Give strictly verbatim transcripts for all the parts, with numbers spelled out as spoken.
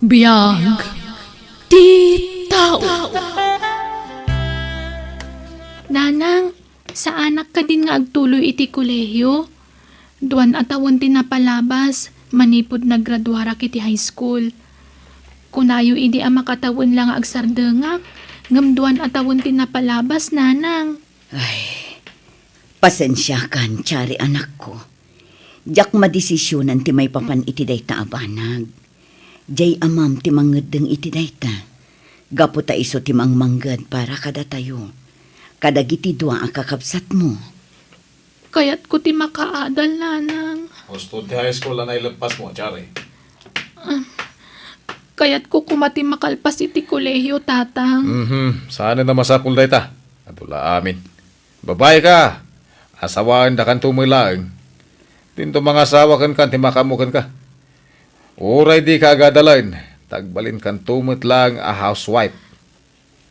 Biag ti tao. Nanang, saanak kadin nga agtuloy iti kolehiyo? Duan a tawen ti napalabas manipud naggraduarak iti high school. Kunayo idi a makatawen la nga agsardengak, ngem duan a tawen ti napalabas, nanang. Ay, pasensiakan, Chari, anakko. Diak madesisionan ti maipapan iti dayta a banag. Diay amam ti mangeddeng iti dayta, gapu ta isu ti mangmangged para kadatayo, kadagiti dua a kakabsatmo. Kayatko ti makaadal, nanang. Husto ti high school a naileppasmo, Chari. Ah, kayatko koma ti makalpas iti kolehiyo, tatang. Mhm, saanen a masapul dayta. Adu la amin. Babai ka, asawaendakanto met laeng. Dinto mangasawa kenka ti makaammo kenka. Uray dika agadalen, ta agbalinkanto met laeng a housewife.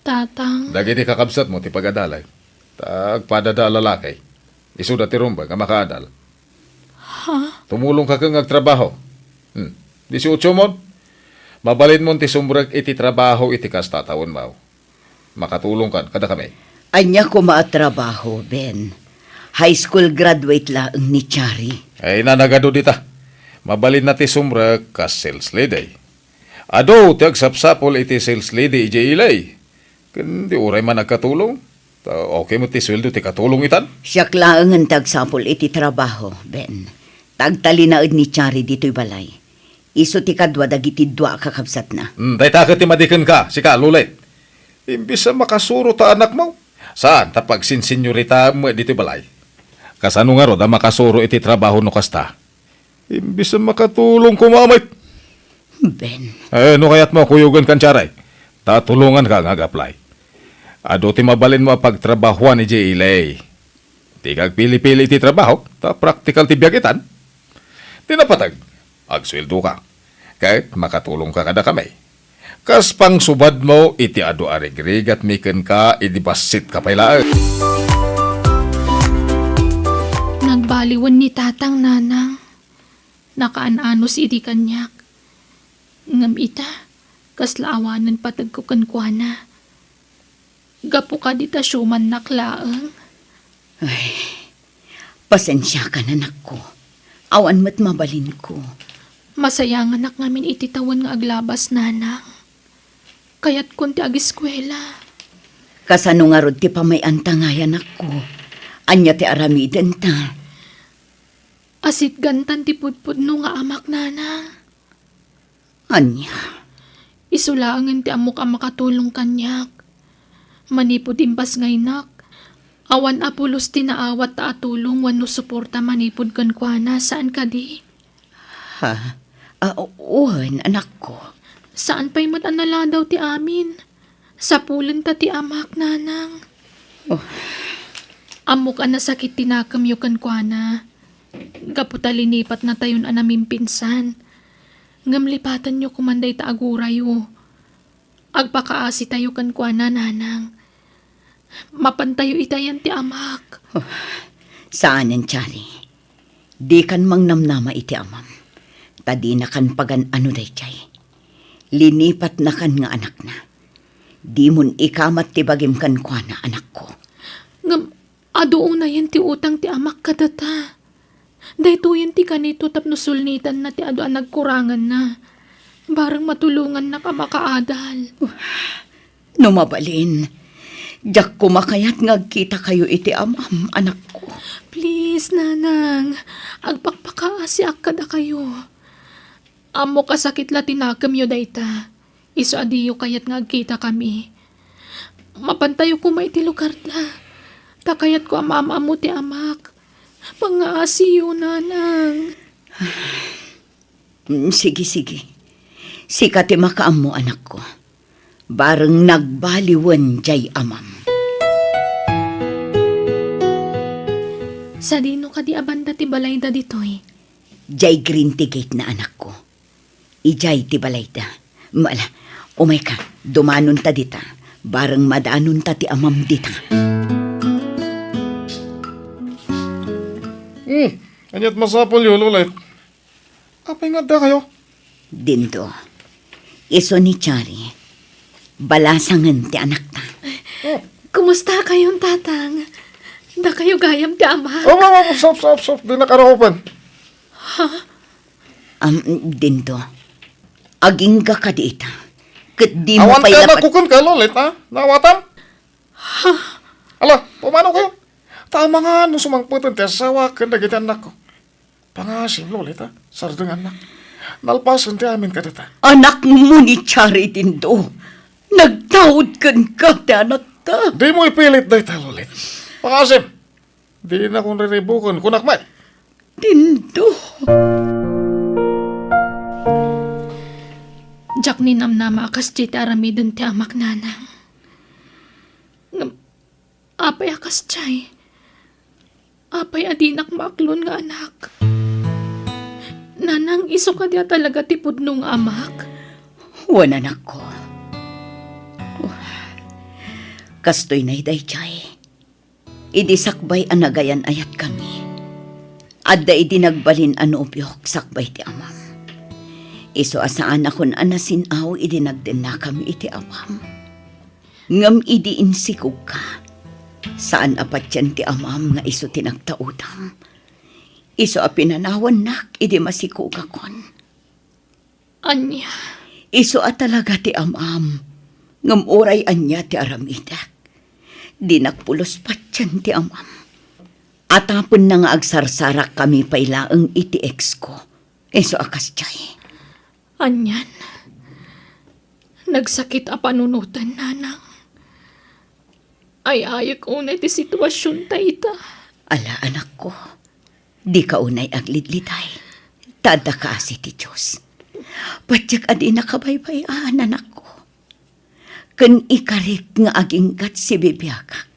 Tatang. Dagiti kakabsatmo ti pagadalan. Ta agpadada a lalaki. Isuda ti rumbeng a makaadal. Ha? Tumulongka ken nga agtrabaho. Hmm. Disiotso mon? Mabalinmon ti sumrek iti trabaho iti kasta a tawenmo. Makatulongkan kadakami. Ania koma a trabaho, Ben? High school graduate laeng ni Chari. Ay, nanagado dita. Mabalinna ti sumrek kas sales lady. Adu ti agsapsapul iti sales lady idiay ilay. Ken di uray man agkatulong. Ta okay met ti sueldo ti katulong itan. Siak laengen ti agsapul iti trabaho, Ben. Ta agtalinaed ni Chari ditoy balay. Isu ti kadua dagiti dua a kakabsatna. Hmm, dayta ket ti madi kenka, sika, Lulet. Imbes a makasuro ta anakmo, saan ta pagsinsinyorita met ditoy balay. Kasano ngarud a makasuro iti trabaho no kasta? Imbes a makatulong koma met. Ben. Eh, no kayatmo, kuyogen kan Charay. Ta tulonganka nga ag-apply. Adu ti mabalinmo a pagtrabahoan idiay ilay. Dika agpili-pili iti trabaho, ta praktikal ti biag itan. Ti napateg, agsueldoka, ket makatulongka kadakami. Kas pangsubadmo iti adu a rigrigatmi kenka idi bassit ka pay laeng. Nagbaliwen ni Tatang, Nanang. Nakaan-anos idi kaniak. Ngem ita, kasla awanen pategko kenkuana. Gapu kadi ta siumannak laeng. Ay, pasensiakan, anakko. Awan met mabalinko. Masayanganak ngamin iti tawen nga aglabas, Nanang. Kayatkon ti agiskuela. Kasano ngarud ti pamay-anta ngay, anakko? Ania ti aramidenta? Asitgantan ti pudpudno nga amak, Nanang. Ania? Isu laengen ti ammok a makatulong kaniak. Manipud imbasngaynak, awan a pulos ti naawat ta atulong wenno suporta manipud kenkuana, saan kadi? Ha? Ah, wen, anakko. Saan pay met a naladaw ti amin. Sapulenta ti amak, Nanang. Oh. Ammok a nasakit ti nakemyo kenkuana. Gapu ta linipatnatayon a namimpinsan. Ngem lipatenyo koman dayta a gurayo. Agpakaasitayo kenkuana, Nanang. Mapantayo itayan ti amak. Oh, saanen, Chari. Dikan mangnamnama iti amam. Ta dinakan pagan-ano daydiay. Linipatnakan nga anakna. Dimon ikamat ti bagim kenkuana, anakko. Ngem adu unayen ti utang ti amak kadata. Daytoyen ti kanito tapno sulnitanna ti adu a nagkuranganna. Bareng matulongannak a makaadal. No mabalin, diak koma kayat nga agkitakayo iti amam, anakko. Please, Nanang, agpakpakaasiak kadakayo. Ammok a sakit la ti nakemyo dayta. Isu a diyo kayat nga agkitakami. Mapantayo koma iti lugarda. Ta kayatko a maam-ammo ti amak. Pangngaasiyo, Nanang. Mm, sige, sige. Sika ti makaammo, anakko. Bareng nagbaliwen jay amam. Sadino kadi a banda ti balayda ditoy? Jay green ti gate na, anakko. Ijay ti balayda. Mala, umayka, dumanonta dita. Bareng madanonta ti amam dita. Hmm, aniat masapulyo, Lolet? Apay nga adda kayo? Dindo, Isu ni Chari, balasangen ti anakta. Oh. Kumusta kayon, Tatang? Dakayo gayam ti ama. Oh, oh, oh, stop, stop, stop. Di nakarupan. Ha? Am, Dindo, agingga ka di ita. Ket di mo Awan pay ka lapat- nakukon ka, Lolit, ha? Nawatam? Ha? Ala, pumano kayo? Tama nga no sumangpeten ti asawa ken dagiti annakko. Pangasim, Lolita, sardengannak. Nalpasen ti amin kadata. Anakmo ni Chari, Dindo. Nagtaud kenka ti anakta. Di mo ipilit dayta, Lolit. Pangasim. Di na kun riribuken, kunak met. Dindo. Diak ninamnama a kasdiay ti aramiden ti amak, Nanang. Ngem, apay a kasdiay? Apay a dinak maaklon nga anak? Nanang, isu kadi a talaga ti pudno nga amak? Wen, anakko. Kastoy nay daydiay. Idi sakbay a nagayan-ayatkami, adda idi nagbalin a nobiok sakbay ti amam. Isu a saanakon a nasin-aw idi nagdennakami iti amam. Ngem idi insikogka, saan a patien ti amam nga isu ti nagtaudam. Isu a pinanawannak idi masikogakon. Ania? Isu a talaga ti amam, ngem uray ania ti aramidek, dinak pulos patien ti amam. Atapenna nga agsarsarakami pay laeng iti exko. Isu a kasdiay. Anian? Nagsakit a panunoten, Nanang. Ay-ayek unay ti situasionta ita. Ala, anakko, dika unay aglidliday. Ta adda kaasi ti Dios. Patiek a dinaka baybay-an, anakko. Ken ikarik nga aginggat sibibiagak.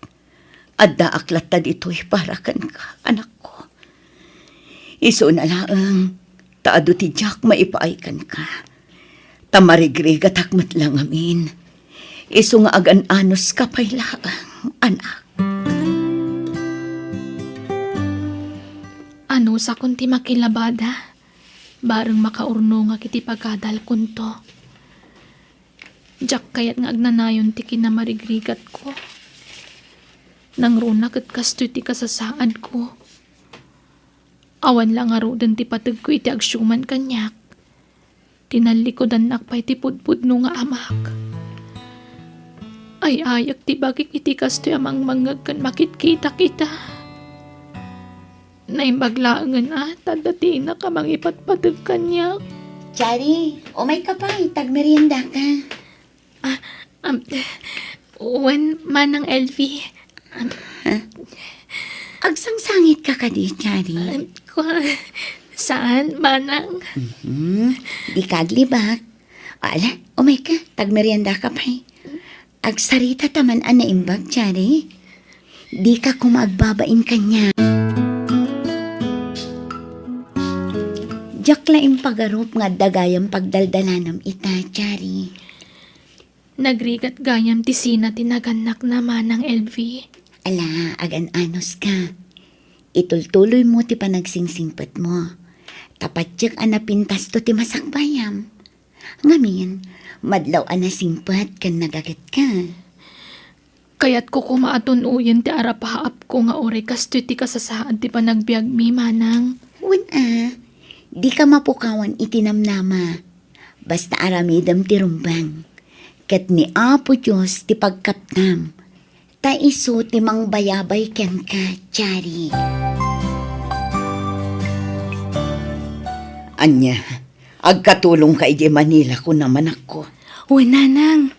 Addaak latta ditoy para kenka, anakko. Isuna laeng, ta adu ti diak maipaay kenka. Ta marigrigatak met la ngamin. Isu nga agan-anuska pay laeng, anak. Anusakon ti makilabada, bareng makaurnongak iti pagadalkonto. Diak kayat nga agnanayon ti kinamarigrigatko. Nangruna ket kastoy ti kasasaadko. Awan la ngaruden ti pategko iti agsiuman kaniak. Tinallikudannak pay ti pudpudno nga amak. Ay-ayek ti bagik iti kastoy a mangmangngeg ken makitkitak ita. Naimbag laengen a, ta adda ti innak a mangipatpateg kaniak. Chari, umayka pay, tagmeriendaka. Ah, um, wen, Manang Elvi. Um, Ha? Agsangsangitka kadi, Chari? Um, kwa-, saan, Manang? Mhm. Dika aglibak. Ala, umayka, tagmeriendaka pay. Agsarita ta man a naimbag, Chari. Dika koma agbabain kaniak. Diak la impagarup nga adda gayam pagdaldalanam ita, Chari. Nagrigat gayam ti sina ti nagannakna, Manang Elvi. Ala, agan-anuska. Itultuloymo ti panagsingsimpetmo. Ta patiek a napintasto ti masakbayam. Ngamin, madlaw a nasingpet ken nagagetka. Kayatko koma a tun-oyen ti arapaapko nga uray kastoy ti kasasaad ti panagbiagmi, Manang. Wen a, dika mapukawan iti namnama. Basta aramidem ti rumbeng. Ket ni Apo Dios ti pagkapnam. Ta isu ti mangbayabay kenka, Chari. Ania, agkatulongka idiay Manila, kunam, anakko? Wen, Nanang.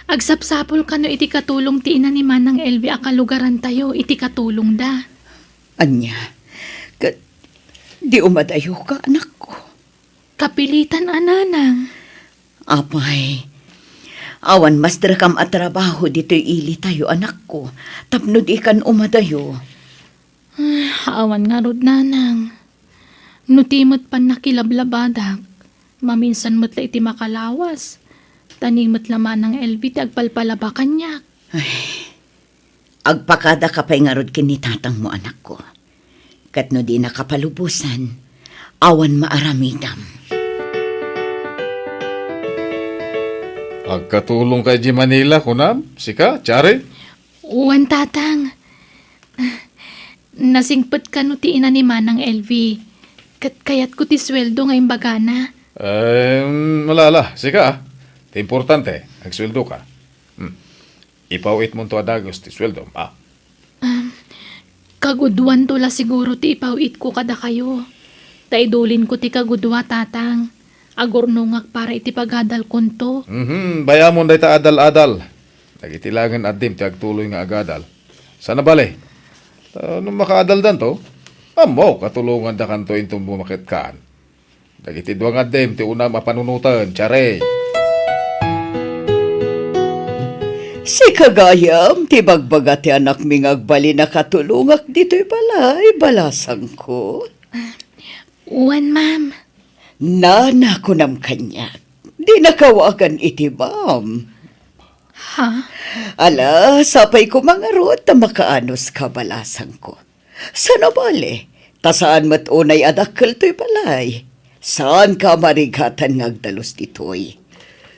Agsapsapulka no iti katulong ti ina ni Manang Elvi a kalugarantayo iti katulongda. Ania, ket di umadayoka, anakko? Kapilitan a, Nanang. Apay, awan masdrakam a trabaho ditoy ilitayo, anakko, tapno dikan umadayo. Ah, awan ngarud, Nanang. No ti met pannakilablabadak, maminsan met la iti makalawas. Ta ni met la Manang Elvi ti agpalpalaba kaniak. Ay, agpakadaka pay ngarud ken ni tatangmo, anakko. Ket no dinaka palubosan, awan maaramidam. Agkatulongka idiay Manila, kunam? Sika, Chari? Wen, Tatang. Nasingpet kano ti ina ni Manang Elvi. Ket kayatko ti sueldo nga imbagana. Em, ala, ala. Sika, ah. Ti importante, agsueldoka. Hmm. Ipaw-itmonto a dagus ti sueldom, ah. Um, kagudoanto la siguro ti ipaw-itko kadakayo. Ta idulinko ti kagudua, Tatang. Agurnongak para iti pagadalkonto. Mhm, bayamon dayta adal-adal. Dagiti laengen addim ti agtuloy nga agadal. Saan a bale? Ta no makaadaldanto, ammok a tulongandakanto inton bumaketkan. Dagiti dua nga addim ti unam a panunoten, Chari. Sika gayam ti bagbaga ti anakmi nga agbalin a katulongak ditoy balay, balasangko. Wen, ma'am. Nana, kunam kaniak. Dinaka awagan iti ma'am. Ha? Ala, sapay koma ngarud ta makaanus ka, balasangko. Saan a bale, ta saan met unay a dakkel toy balay. Saanka a marigatan nga agdalus ditoy.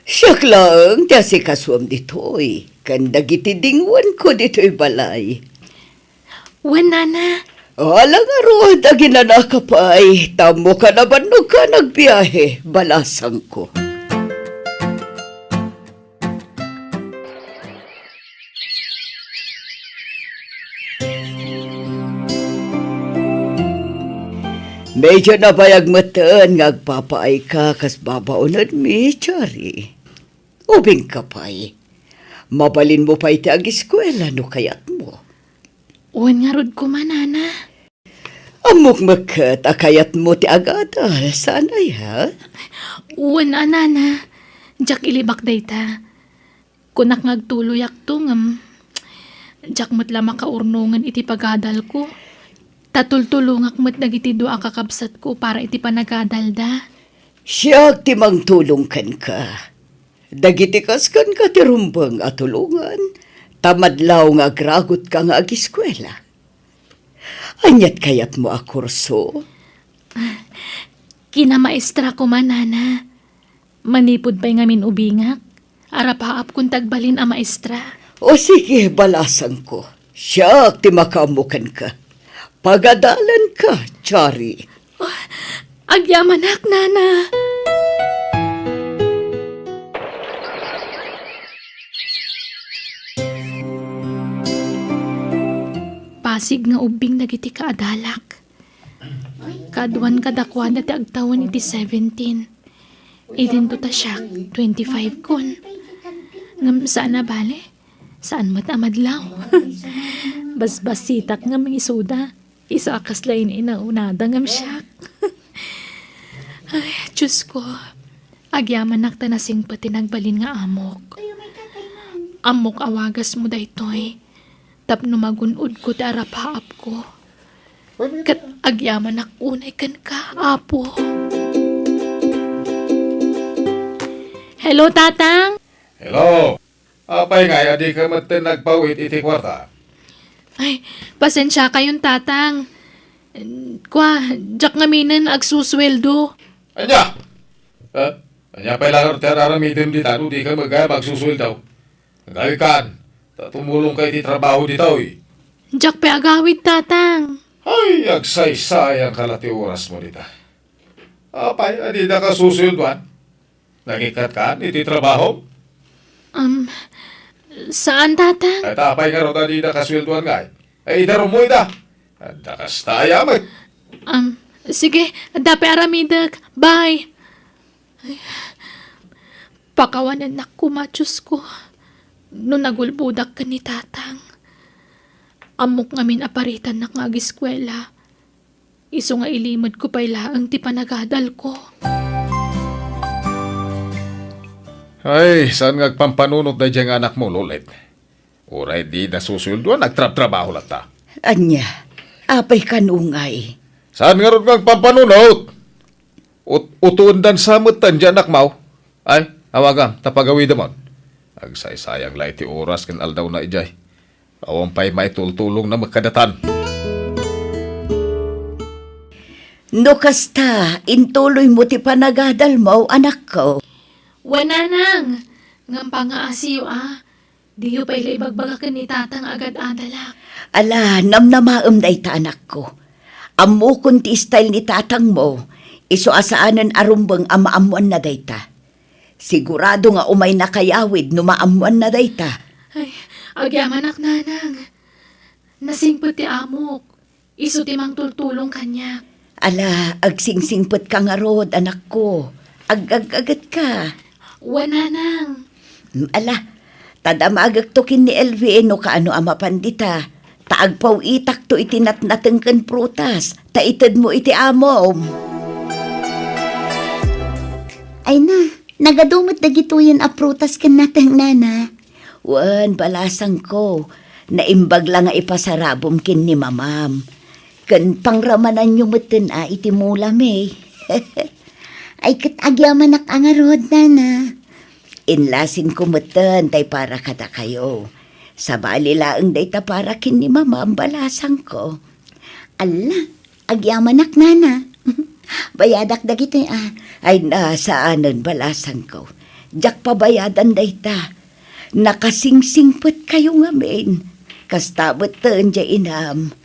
Siak laeng ti asikasuem ditoy, ken dagiti dingwenko ditoy balay. Wen, nana. Ala ngarud, aginanaka pay, ta ammokan a bannogka a nagbiahe, balasangko. Medyo nabayag metten nga agpapaayka kas babaonenmi, Chari. Ubingka pay. Mabalinmo pay ti agiskuela no kayatmo. Wen ngarud koma, nana. Ammok met ket a kayatmo ti agadal, saan aya? Wen a, nana. Diak ilibak dayta. Kunak nga agtuloyakto ngem diak met la makaurnongen iti pagadalko. Ta tultulongak met dagiti dua a kakabsatko para iti panagadalda. Siak ti mangtulong kenka. Dagiti kas kenka ti rumbeng a tulongan, ta madlaw nga agragutka nga agiskuela. Aniat kayatmo a kurso? Kinamaestra koma, nana. Manipud pay ngamin ubingak, arapaapkon ti agbalin a maestra. O sige, balasangko. Siak ti makaammo kenka. Pagadalanka, Chari. Oh, agyamanak, nana. Pasig nga ubbing dagiti kaadalak. Kaduan kadakuada ti agtawen iti seventeen. Idinto ta siak, twenty-five kon. Ngem saan a bale, saan met a madlaw. Basbasitak ngem isuda. Isu a kasla in-inaunada ngem siak. Ay, Diyos ko. Agyamanak ta nasingpet ti nagbalin nga amok. Ammok a wagasmo daytoy. Tapno magun-odko ti arapaapko. Ket agyamanak unay kenka, Apo. Hello, Tatang. Hello. Apay ngay a dika metten nagpaw-it iti kuarta? Ay, pasensiakayon, Tatang. Kua, diak ngaminen agsusueldo. Ania? Eh, ania pay laeng ti ar-aramidem dita no dika met gayam agsusueldo? Agawidkan, ta tumulongka iti trabaho ditoy. Diak pay agawid, Tatang. Ay, agsaysayanka la ti orasmo dita. Apay a didaka susueldoan? Nangikkatka iti trabaho? Um, saan, Tatang. Ay, ta apay ngarud a didaka sueldoan ngay? Ay, idarummo ida. Adda kasta aya met. Um, sige, adda pay aramidek. Bye. Ay, pakawanennak koma, Diyos ko, no nagulbodak ken ni Tatang. Ammok ngamin a paritannak nga agiskuela. Isu nga ilimedko pay laeng ti panagadalko. Ay, saan nga agpampanunot daydiay nga anakmo, Lolet? Uray dida susueldoan, agtrabtrabaho latta. Ania? Apay kano ngay? Saan ngarud nga agpampanunot? Ut-, utuendan sa metten diay anakmo. Ay, awagam, ta pagawidemon. Agsaysayang la iti oras ken aldawna idiay. Awan pay maitultulongna met kadatan. No kasta, intuloymo ti panagadalmo, anakko. Wen, nanang, Ngem pangngaasiyo a, diyo pay la ibagbaga ken ni Tata nga agad-adalak. Ala, namnamaem dayta, anakko. Ammokon ti style ni tatangmo, isu a saanen a rumbeng a maammoanna dayta. Sigurado nga umay nakayawid no maammoanna dayta. Ay, agyamanak, nanang. Nasingpet ti amok. Isu ti mangtultulong kaniak. Ala, agsingsingpetka ngarud, anakko. Ag-, ag-, agaggagetka. Wen, nanang. Mm, ala, ta damagekto ken ni Elvie no kaano a mapan dita. Ta agpaw-itakto iti natnateng ken prutas, ta itedmo iti amom. Ay na, nagadu met dagitoyen a prutas ken nateng, nana. Wen, balasangko, naimbag la nga ipasarabom ken ni mamam. Ken pangramananyo metten a iti mulami. Ay, ket agyamanak a ngarud, nana. Inlasinko metten tay para kadakayo. Sabali laeng dayta para ken ni mamam, balasangko. Alla, agyamanak, nana. Bayadak dagitoy a. Ay na, saanen, balasangko. Diak pabayadan dayta. Nakasingsingpetkayo ngamin. Kasta metten diay inam.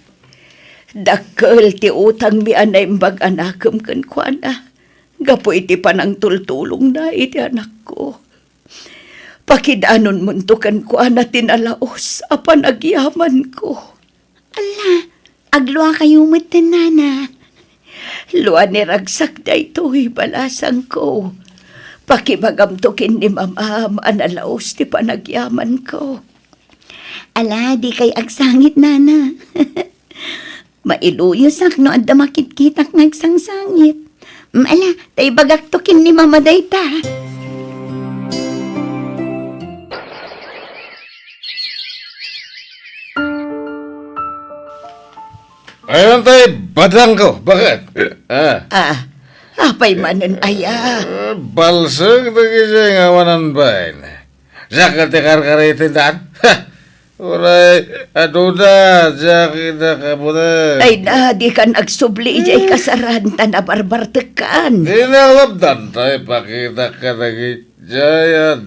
Dakkel ti utangmi a naimbag a nakem kenkuana gapu iti panangtultulongna iti anakko. Pakidanonmonto kenkuana ti nalaus a panagyamanko. Alla, agluakayo metten, nana. Lua ni ragsak daytoy, balasangko. Pakibagamto ken ni mamam a nalaus ti panagyamanko. Ala, dikay agsangit, nana. Mailuyosak no adda makitkitak nga agsangsangit. Mm, ala, ta ibagakto ken ni mama dayta. Ayan tay badangko, bakit? Ah. Ah, apay manen aya? Ah, balsek dagiti nga awanan bain. Diak ti karkariten dan. Ha! Uray, aduda, diak ida kabuda. Ay na, dikan agsubli idiay kasaran, ta nabarbartekkan. Di na labdan, tay pakitak kadagiti Jay, ah,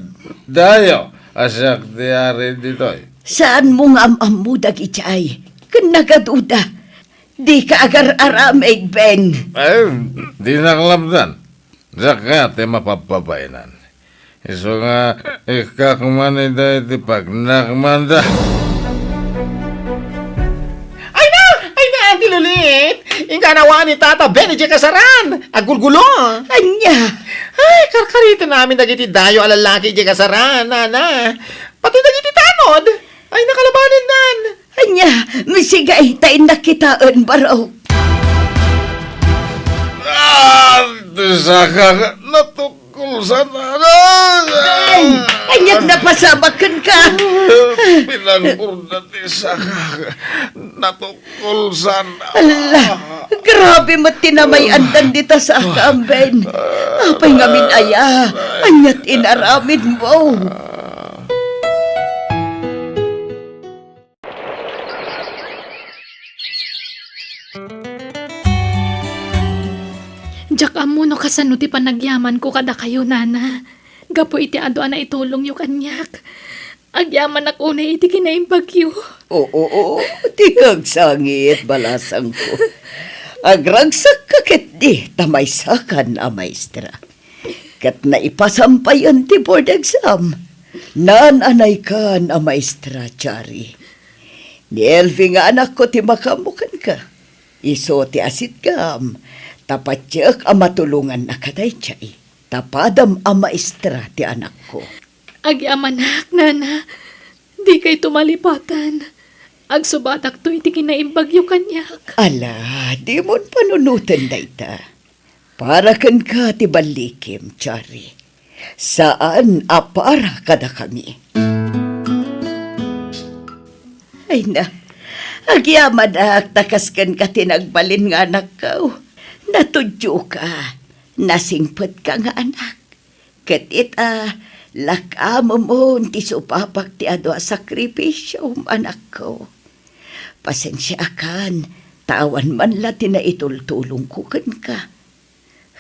dayo, a siak ti ari ditoy. Saanmo nga am-ammo dagiti ay? Ken nagaduda. Dika agar-aramid, Ben. Ay, dinak labdan. Diak kayat ti mapabpabainan. Isu nga, ikkak man ida iti pagnakmanda. Ay na! Ay na, Auntie Lulit! Ingganawa ni Tata Ben idiay kasaran! Agulgulo! Ania? Ay, karkariten amin dagiti dayo a lalaki idiay kasaran, nana. Pati dagiti tanod! Ay, nakalabanan nan! Ania, misigay, ta innak kitaen, barok. Ah, ti saka, natukol sana. Ay, aniat napasamak kenka? Pinangurda ti saka, natukol sana. Ala, grabe met ti namay-andan dita saka, Ben. Apay ngamin aya, aniat inaramidmo? Diak ammo no kasano ti panagyamanko kadakayo, nana, gapu iti adu a naitulongyo kaniak. Agyamanak unay iti kinaimbagyo. Oo, oo, ti kagsangit, balasangko. Agragsakka ketdi ta maysakan a maestra. Ket naipasampayan ti board exam. Naan-anaykan a maestra, Chari. Ni Elvi nga anakko ti makaammo kenka. Isu ti asitgam, ta patiek a matulonganna kadaydiay, ta padam a maestra ti anakko. Agyamanak, nana, dikayto malipatan. Agsubatakto iti kinaimbagyo kaniak. Ala, dimon panunoten dayta. Para kenka ti ballikim, Chari. Saan a para kadakami. Ay na, agyamanak ta kas kenka ti nagbalin nga anakko. Natudioka, nasingpetka nga anak. Ket ita, lakamemon ti supapak ti adu a sakripisiom, anakko. Pasensiaakan, ta awan man la ti naitultulongko kenka.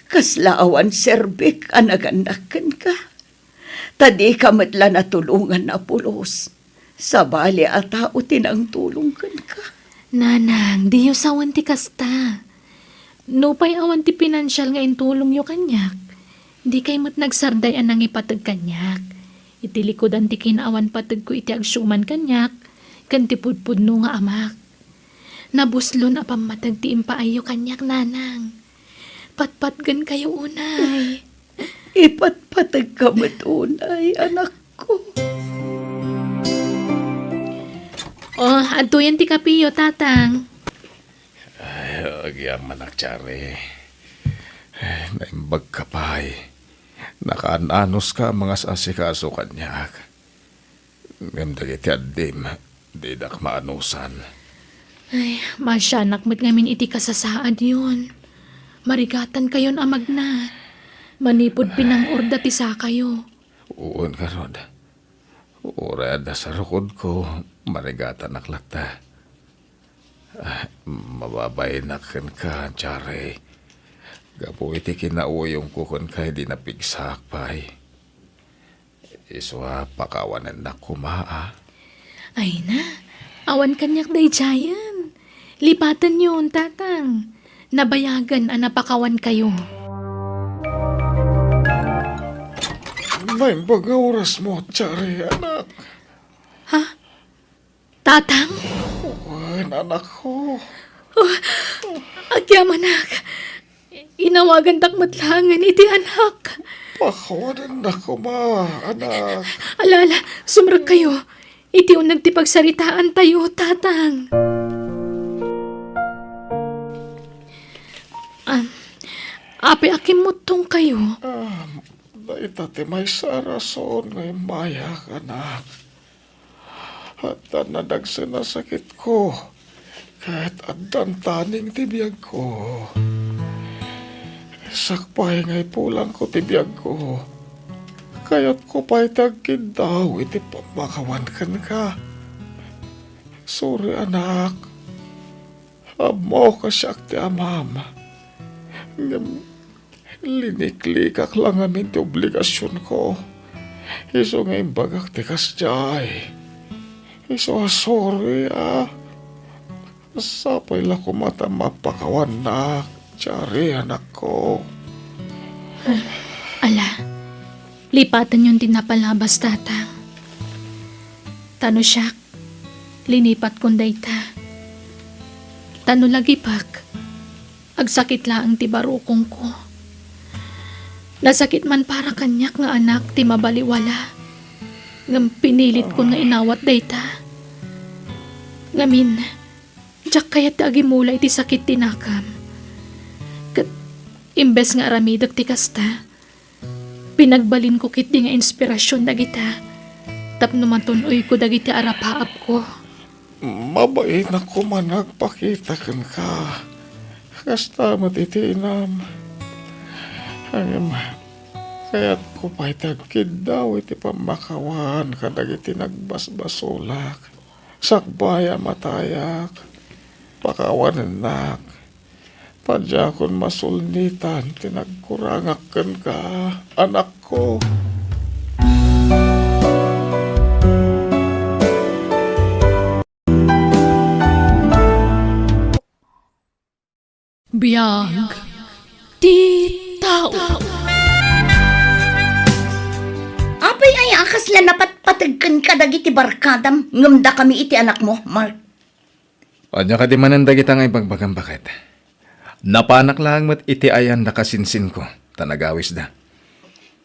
Kasla awan serbik a nagannak kenka. Ta dika met la natulongan a pulos. Sabali a tao ti nangtulong kenka. Nanang, diyo sawen ti kasta. Nupay awan ti pinansial nga intulongyo kaniak, dikay met nagsarday a nangipateg kaniak. Iti likudan ti kinaawan pategko iti agsuman kaniak, ken ti pudpudno nga amak. Nabuslon a pammateg ti impaayyo kaniak, Nanang. Patpatgenkayo unay. Ipatpategka met unay, anakko. Oh, adtoyen ti kapiyo, Tatang. Ay, agyamanak, Chari. Ay, naimbag ka pay. Nakaan-anos ka a mangas-asikaso kaniak. Ngem dagiti addim, didak maanusan. Ay, maasianak met ngamin iti kasasaadyon. Marigatankayon a magna. Manipud pinang-orda ti sakayo. Wen ngarud. Uray adda sarukodko, marigatanak latta. Ah, mababainak kenka, Chari. Gapu iti kinauyongko kenka idi napigsaak pay. Isu a pakawanennak koma, a. Ay na, awan kaniak daydiayen. Lipatenyon, Tatang. Nabayagen a napakawankayo. Naimbag nga orasmo, Chari, anak. Ha? Tatang? Wen, anakko. Oh, agyamanak. Inawagandak met laengen iti anak. Pakawanennak koma, anak. Ala, ala, sumrekkayo. Iti uneg ti pagsaritaantayo, Tatang. Ah, apay a kimmuttongkayo? Ah, dayta ti maysa a rason nga immayak, anak. Addan nadagsen a sakitko, ket addan taning ti biagko. Sakbay nga ipulangko ti biagko, kayatko pay ti agkiddaw iti pammakawan kenka. Sorry, anak. Ammok a siak ti amam. Ngem liniklikak la ngamin ti obligasionko. Isu nga imbagak ti kasdiay. Isu a sorry, a. Sapay la koma ta mapakawannak, Chari, anakko. Ala, lipatenyon ti napalabas, Tatang. Ta no siak, linipatkon dayta. Ta no lagipek, agsakit laeng ti barukongko. Nasakit man para kaniak nga anak ti mabaliwala. Ngem pinilitkon nga inawat dayta. Ngamin, diak kayat ti agimula iti sakit ti nakam. Ket imbes nga aramidek ti kasta, pinagbalinko ketdi nga inspirasion dagita tapno matun-oyko dagiti arapaapko. Mabainak koma nga agpakita kenka. Kasta met iti inam. Ngem, kayatko pay ti agkiddaw iti pammakawan kadagiti nagbasbasolak. Sakbay a matayak, pakawanennak. Ta diakon masulnitan ti nagkurangak kenka, anakko. Biag ti tao. Apay aya a kasla napatpategken kadagiti barkadam ngem dakami iti anakmo, Mark? Ania kadi manen dagita nga ibagbagam, baket? Napanak laeng met iti ayan da kasinsinko, ta nagawisda.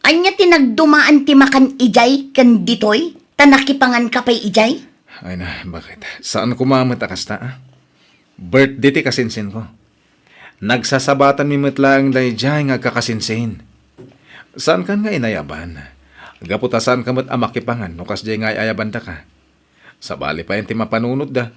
Ania ti nagdumaan ti makan idiay ken ditoy, ta nakipanganka pay idiay? Ay na, baket? Saan koma met a kasta, a? Birthday ti kasinsinko. Nagsasabatanmi met laeng daydiay nga agkakasinsin. Saankan nga inayaban. Gapu ta saanka met a makipangan no kasdiay nga ay-ayabandaka. Sabali pay ti mapanunotda.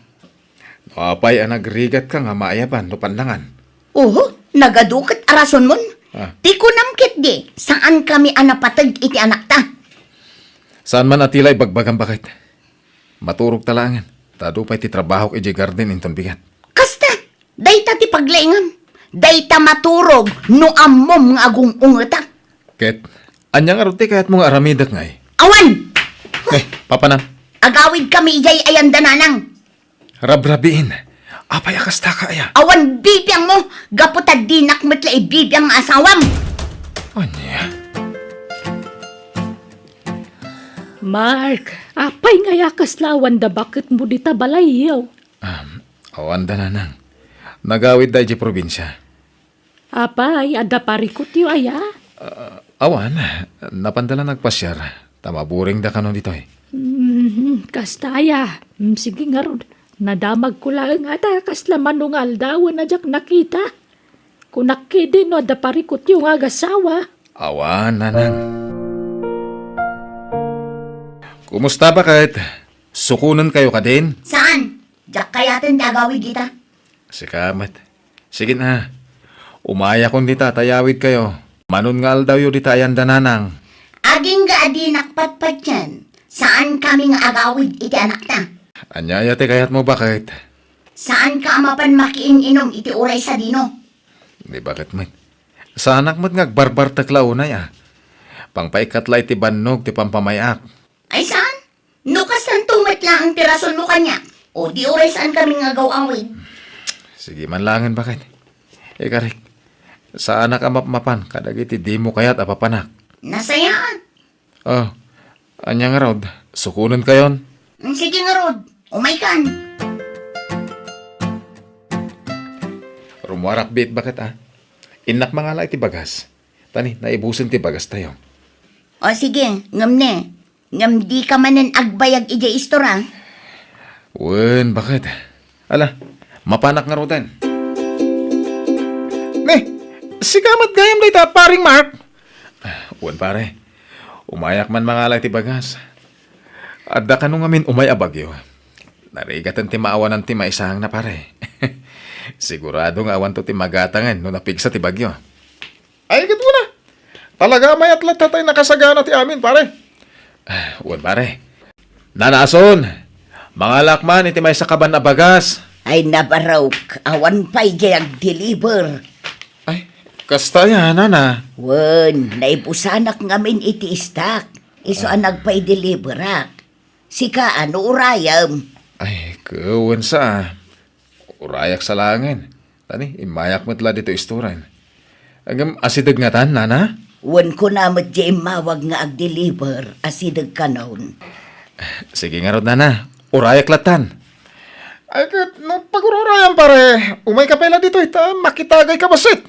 No apay a nagrigatka nga maayaban no pannangan? Oho, nagadu ket a rasonmon. Ah. Ti kunam ketdi, saankami a napateg iti anakta. Saan man a ti la ibagbagam, baket? Maturogta laengen, ta adu pay ti trabahok idiay garden inton bigat. Kasta, dayta ti paglaingam. Dayta maturog no ammom nga agung-ungetak. Ket, ania ngarud ti kayatmo nga aramidek, ngay? Awan! Eh, papanam? Agawidkami idiay ayan da Nanang. Rabrabiin. Apay a kastaka aya? Awan bibiangmo, gapu ta dinak met la ibibiang nga asawam. Ania? Mark, apay nga aya kasla awan da baketmo dita balayyo? Um, awan da, Nanang. Nagawidda idiay probinsia. Apay, adda parikutyo aya? Ah, awan, napanda la nagpasiar, ta maburingda kano ditoy. Hmm, kasta aya. Hmm, sige ngarud, nadamagko laeng a ta kasla mano nga aldawen a diak nakita. Kunak ketdi no adda parikutyo nga agasawa. Awan, Nanang. Kumusta, baket? Sukonenkayo kadin? Saan? Diak kayaten ti agawid dita. Sika met. Sige na. Umayakon dita ta iyawidkayo. Mano nga aldawyo dita ayan da Nanang? Agingga a dinak patpatien, saankami nga agawid iti anakta. Ania aya ti kayatmo, baket? Saanka a mapan makiin-inom iti uray sadino. Di baket met. Saanak met nga agbarbartek la unay a. Pangpaikkat la iti bannog ti pampamay-ak. Ay saan? No kastanto met laeng ti rasonmo kaniak, o di uray saankami nga agaw-awid. Sige man laengen, baket. Ikarik, saanak a mapmapan kadagiti dimo kayat a papanak. Nasayaat. Oh, ania ngarud? Sukonenkayon? Mm, sige ngarud. Umaykan. Rummuarak biit, baket, a. Innak mangala iti bagas. Ta ni, naibusen ti bagastayo. O sige, ngem ne, ngem dika manen agbayag idiay istor, a? Wen, baket. Ala, mapanak ngaruden. Ne, sika met gayam dayta, Paring Mark? Wen, pare. Umayak man mangala iti bagas. Adda kano ngamin umay a bagyo. Narigaten ti maawanan ti maisangna, pare. Sigurado nga awanto ti magatangen no napigsa ti bagyo. Ay, ket kuna. Talaga, mayat latta tay nakasagana ti amin, pare. Ah, wen, pare. Nanason, mangalak man iti maysa kaban a bagas. Ay, nabarok, awan pay diay agdeliver. Ay, kasta aya, nana? Wen, naibusanak ngamin iti istak. Isu a nagpaideliverak. Sika, ano urayem? Ay, kewen sa. Urayak sa laengen. Ta ni, immayak met la ditoy istoren. Ngem asideg ngatan, nana? Wen, kuna met diay immawag nga agdeliver, asideg kanon. Sige ngarud, nana. Urayak lattan. Ay, ket no pagur-urayam, pare, umayka pay la ditoy, ta makitagayka bassit.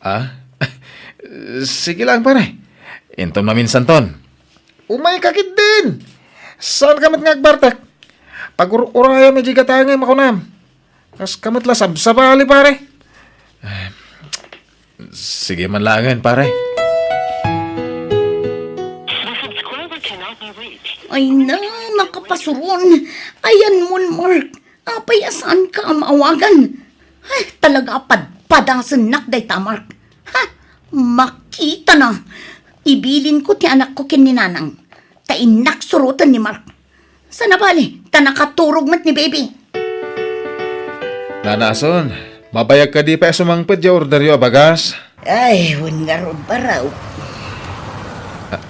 Ah? Sige lang, pare. Inton maminsanton. Umayka ketdin. Saanka met nga agbartek? Pagur-urayam idiay gatangem a kunam. Kaska met la sabsabali, pare. Ah, sige man laengen, pare. Ay na, nakapasuron. Ayanmon, Mark. Apay a saanka a maawagan? Ay, talaga a padpadasennak dayta, Mark. Ha? Makitana. Ibilinko ti anakko ken ni Nanang. Ta innak suroten ni Mark. Sana bali, ta nakaturog met ni Baby. Nanason, mabayag kadi pay a sumangpet diay orderyo a bagas? Ay, wen ngarud, Barok.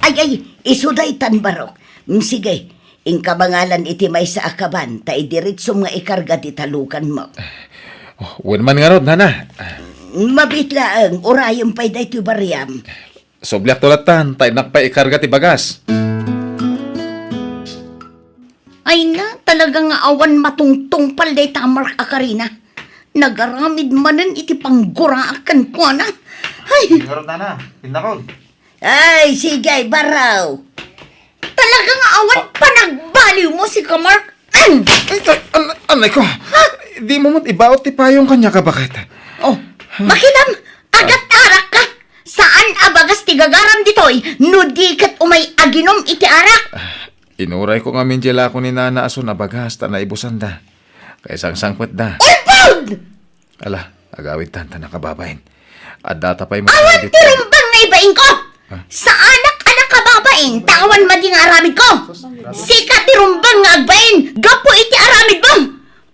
Ay, ay, isu daytan, Barok. Mm, sige, inka mangalan iti maysa a kaban, ta idiretsom nga ikarga ti talukanmo. Oh, wen man ngarud, nana. Mabiit laeng, urayem pay daytoy bariam. Subliakto lattan, ta innak pay ikarga ti bagas. Ay na, talaga nga awan matungtungpal dayta Mark a karina. Nagaramid manen iti pangguraak kenkuana. Ay! Ngarud, nana, innakon. Ay, sige, Barok. Talaga nga awan panagbaliwmo, sika, Mark. Ay, ay, an-, anay ko. Ha? Dimo met ibaot ti payong kaniak a baket. Oh, makitam, agat-arak ka. Saan a bagas ti gagaram ditoy no di ket umay aginom iti arak? Ah, inurayko ngamin diay lako ni Nana a suna bagas ta naibusanda. Kaisangsangpetda. Ulpod! Ala, agawidtan ta nakababain. Addata pay met. Awan ti rumbeng nga ibainko! Ah. Saanak a nakababain, ta awan madi nga aramidko! Sika ti rumbeng nga agbain, gapu iti aramidmo!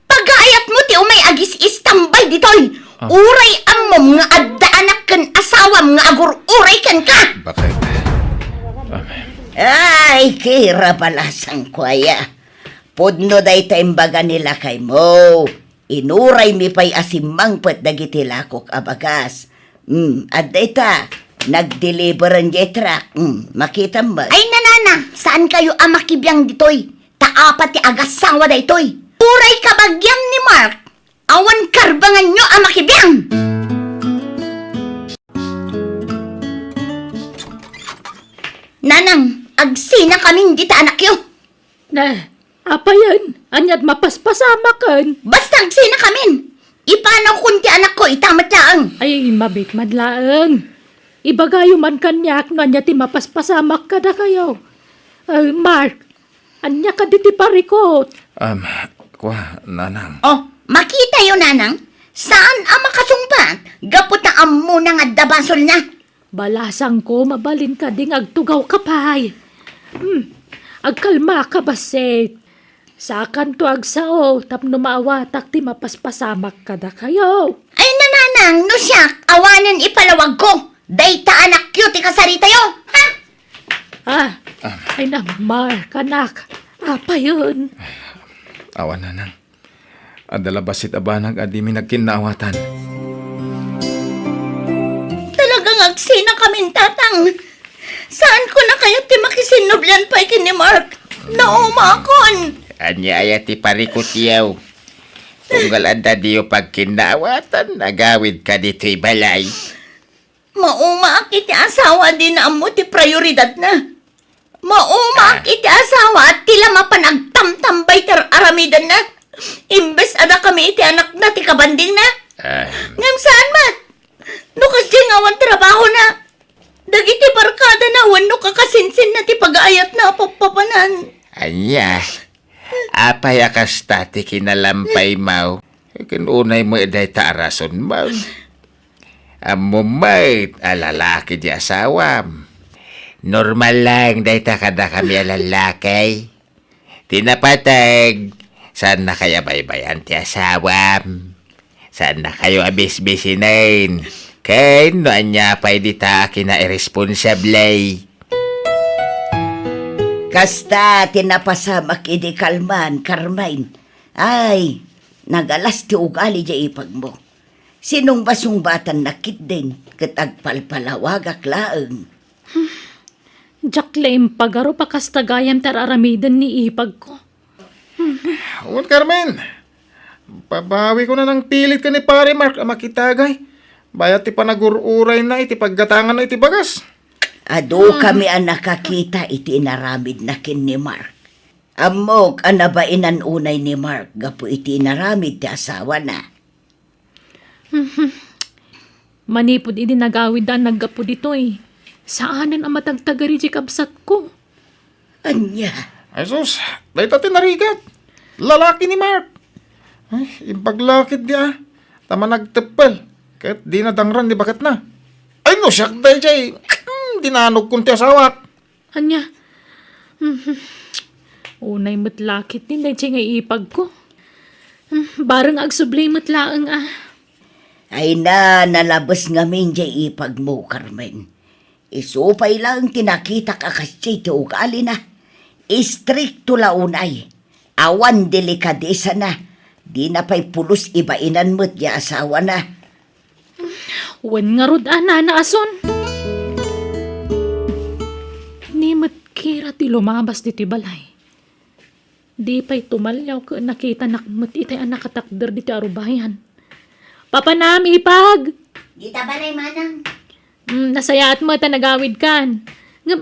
Pagayatmo ti umay agis-istambay ditoy! Ah. Uray ammom nga adda anak ken asawam nga agur-uray kenka! Bakit? Ah. Ay, Kira, balasangko aya. Pudno dayta imbaga ni lakaymo. Inuraymi pay a simmangpet dagiti lakok a bagas. Hmm, adda ita, nagdeliveren diay truck. Hmm, makitam met. Ay, nanang, saan kayo a makibiang ditoy? Ta apat ti agassawa daytoy. Uray kabagiam ni Mark, awan karbanganyo a makibiang. Nanang, agsinakamin dita anakyo. Na, apayen, ania't mapaspasamaken? Basta agsinakamin. Ipanawkon ti anakko ita met laeng. Ay, mabit man laeng. Ibagayo man kaniak no ania ti mapaspasamak kadakayo. Eh, Mark, ania kadi ti parikut? Um, kua, nanang. Oh, makitayo, nanang. Saan a makasungbat? Gapu ta ammona nga adda basolna. Balasangko, mabalin kadi nga agtugawka pay? Hmm, agkalmaka bassit. Sakanto agsao tapno maawatak ti mapaspasamak kadakayo. Ay, nanang, no siak, awanen ipalawagko. Dayta anakyo ti kasaritayo, ha? Ah, ay na, Mark, anak. Apayen? Awan, nanang. Adda la bassit a banag a dimi nagkinnaawatan. Talagang agsinakamin, tatang. Saanko na kayat ti makisinnublian pay ken ni Mark? Naumakon. Ania aya ti parikutyo? Tunggal adda diyo pagkinnaawatan, agawidka ditoy balay. Maumaak iti asawa a dina ammo ti prioridadna. Maumaak iti asawa a ti la mapan agtamtambay ti ar-aramidenna. Imbes a dakami iti anakna ti kabandingna. Ah. Ngem saan met? No kasdiay nga awan trabahona, dagiti barkadana wenno kakasinsinna ti pagaayatna a pappapanan. Ania? Apay a kasta ti kinalampaymo? Ken unay met dayta a rasonmo. Ammom met a lalaki ti asawam. Normal lang dayta kadakami a lallaki. Ti napateg, saannakayo a baybay-an ti asawam. Saannakayo a bisbisinen. Ken no ania pay dita a kinairesponsable. Kasta ti napasamak idi kalman, Carmen. Ay, nagalas ti ugali diay ipagmo. Sinungbasungbatan ketdin ket agpalpalawagak laeng. Diak la impagarup a kasta gayam ti ar-aramiden ni ipagko. Wen, Carmen, babawikon a nangpilit ken ni Pare Mark a makitagay bayat ti panagur-urayna iti paggatanganna iti bagas. Adukami a nakakita iti inaramidna ken ni Mark. Ammok a nabainan unay ni Mark gapu iti inaramid ti asawana. Mhm. Manipud idi nagawidda a naggapu ditoy, saanen a matagtagari diay kabsatko. Ania? Ay sus, dayta ti narigat. Lalaki ni Mark. Ay, imbag la ketdi a, ta managteppel ket dina dangran ni baketna. Ay no siak daydiay, hmm, dinanogkon ti asawak. Ania? Mhm. Unay met la ketdi daydiay nga ipagko. Hmm, bareng agsubli met laeng a. Ay na, nalabes ngamin diay ipagmo, Carmen. Isu pay laeng ti nakitak a kasdiay ti ugalina. Istrikto la unay. Awan delikadesana. Dina pay pulos ibainan met diay asawana. Wen ngarud a, nana Ason. Ni met Kira ti lumabas ditoy balay. Di pay tumaliaw ket nakitanak met itay a nakatakder ditoy arubayan. Papanam, ipag! Dita balay, manang. Mm, nasayaat met a nagawidkan. Ngem,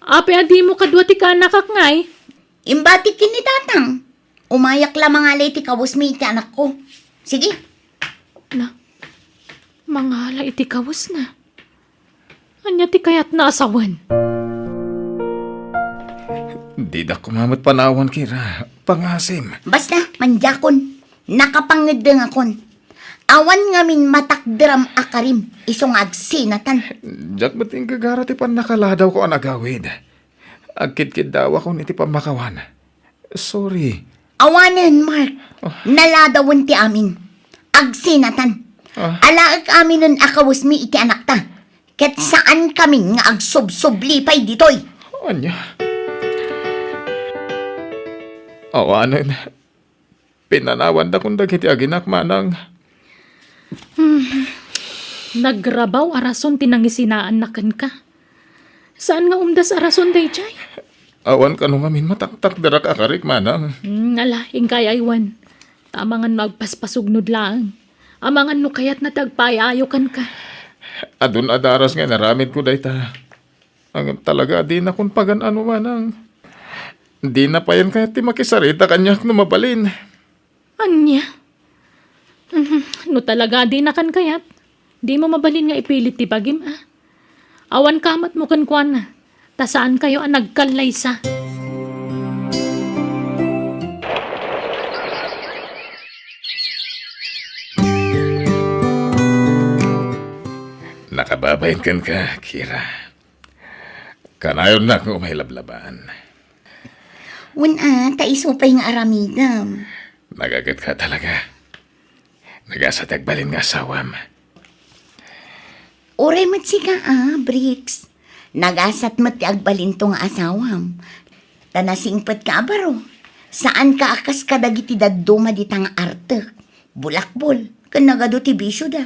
apay a dimo kadua ti kaanakak ngay? Imbatik ken ni tatang. Umayak la mangala iti kawesmi iti anakko. Sige. Na, mangala iti kawesna? Ania ti kayatna a sawen? Dida koma met panawan, Kira. Pangasim. Basta, mandiakon. Nakapangeddengakon. Awan ngamin matakderam a karim, isu nga agsinatan. Diak met inggagara ti pannakaladaw ko a nagawid. Agkidkiddawakon iti pammakawan. Sorry. Awanen, Mark. Ah. Naladawen ti amin. Agsinatan. Ah. Alaek aminen a kawesmi iti anakta. Ket saan kami nga agsubsubli pay ditoy. Ania? Awanen, pinanawandakon dagiti aginak, manang. Hmm. Nagrabaw a rason ti nangisinaanna kenka. Saan nga umdas a rason daydiay? Awan kano ngamin mataktakderak a karik, manang. Hmm, ala, inkay aywan. Ta amangan no agpaspasugnod laeng. Amangan no kayatna ti agpaay-ayo kenka. Adun a daras nga inaramidko dayta. Ngem talaga a dinakon pagan-ano, manang. Dina payen kayat ti makisarita kaniak no mabalin. Ania? Mhm, no talaga a dinakan kayat, dimo mabalin nga ipilit ti bagim, a? Awan kamatmo kenkuana, ta saankayo a nagkallaysa. Nakababain kenka, Kira. Kanayonnak nga umay lablabaan. Wen a, ta isu pay nga aramidem. Nagagetka talaga. Nagasat ti agbalin nga asawam. Uray met sika a, Bricks. Nagasat met ti agbalinto nga asawam. Ta nasingpetka a baro. Saanka a kas kadagiti dadduma dita nga artek, bulakbol, ken nagadu ti bisioda.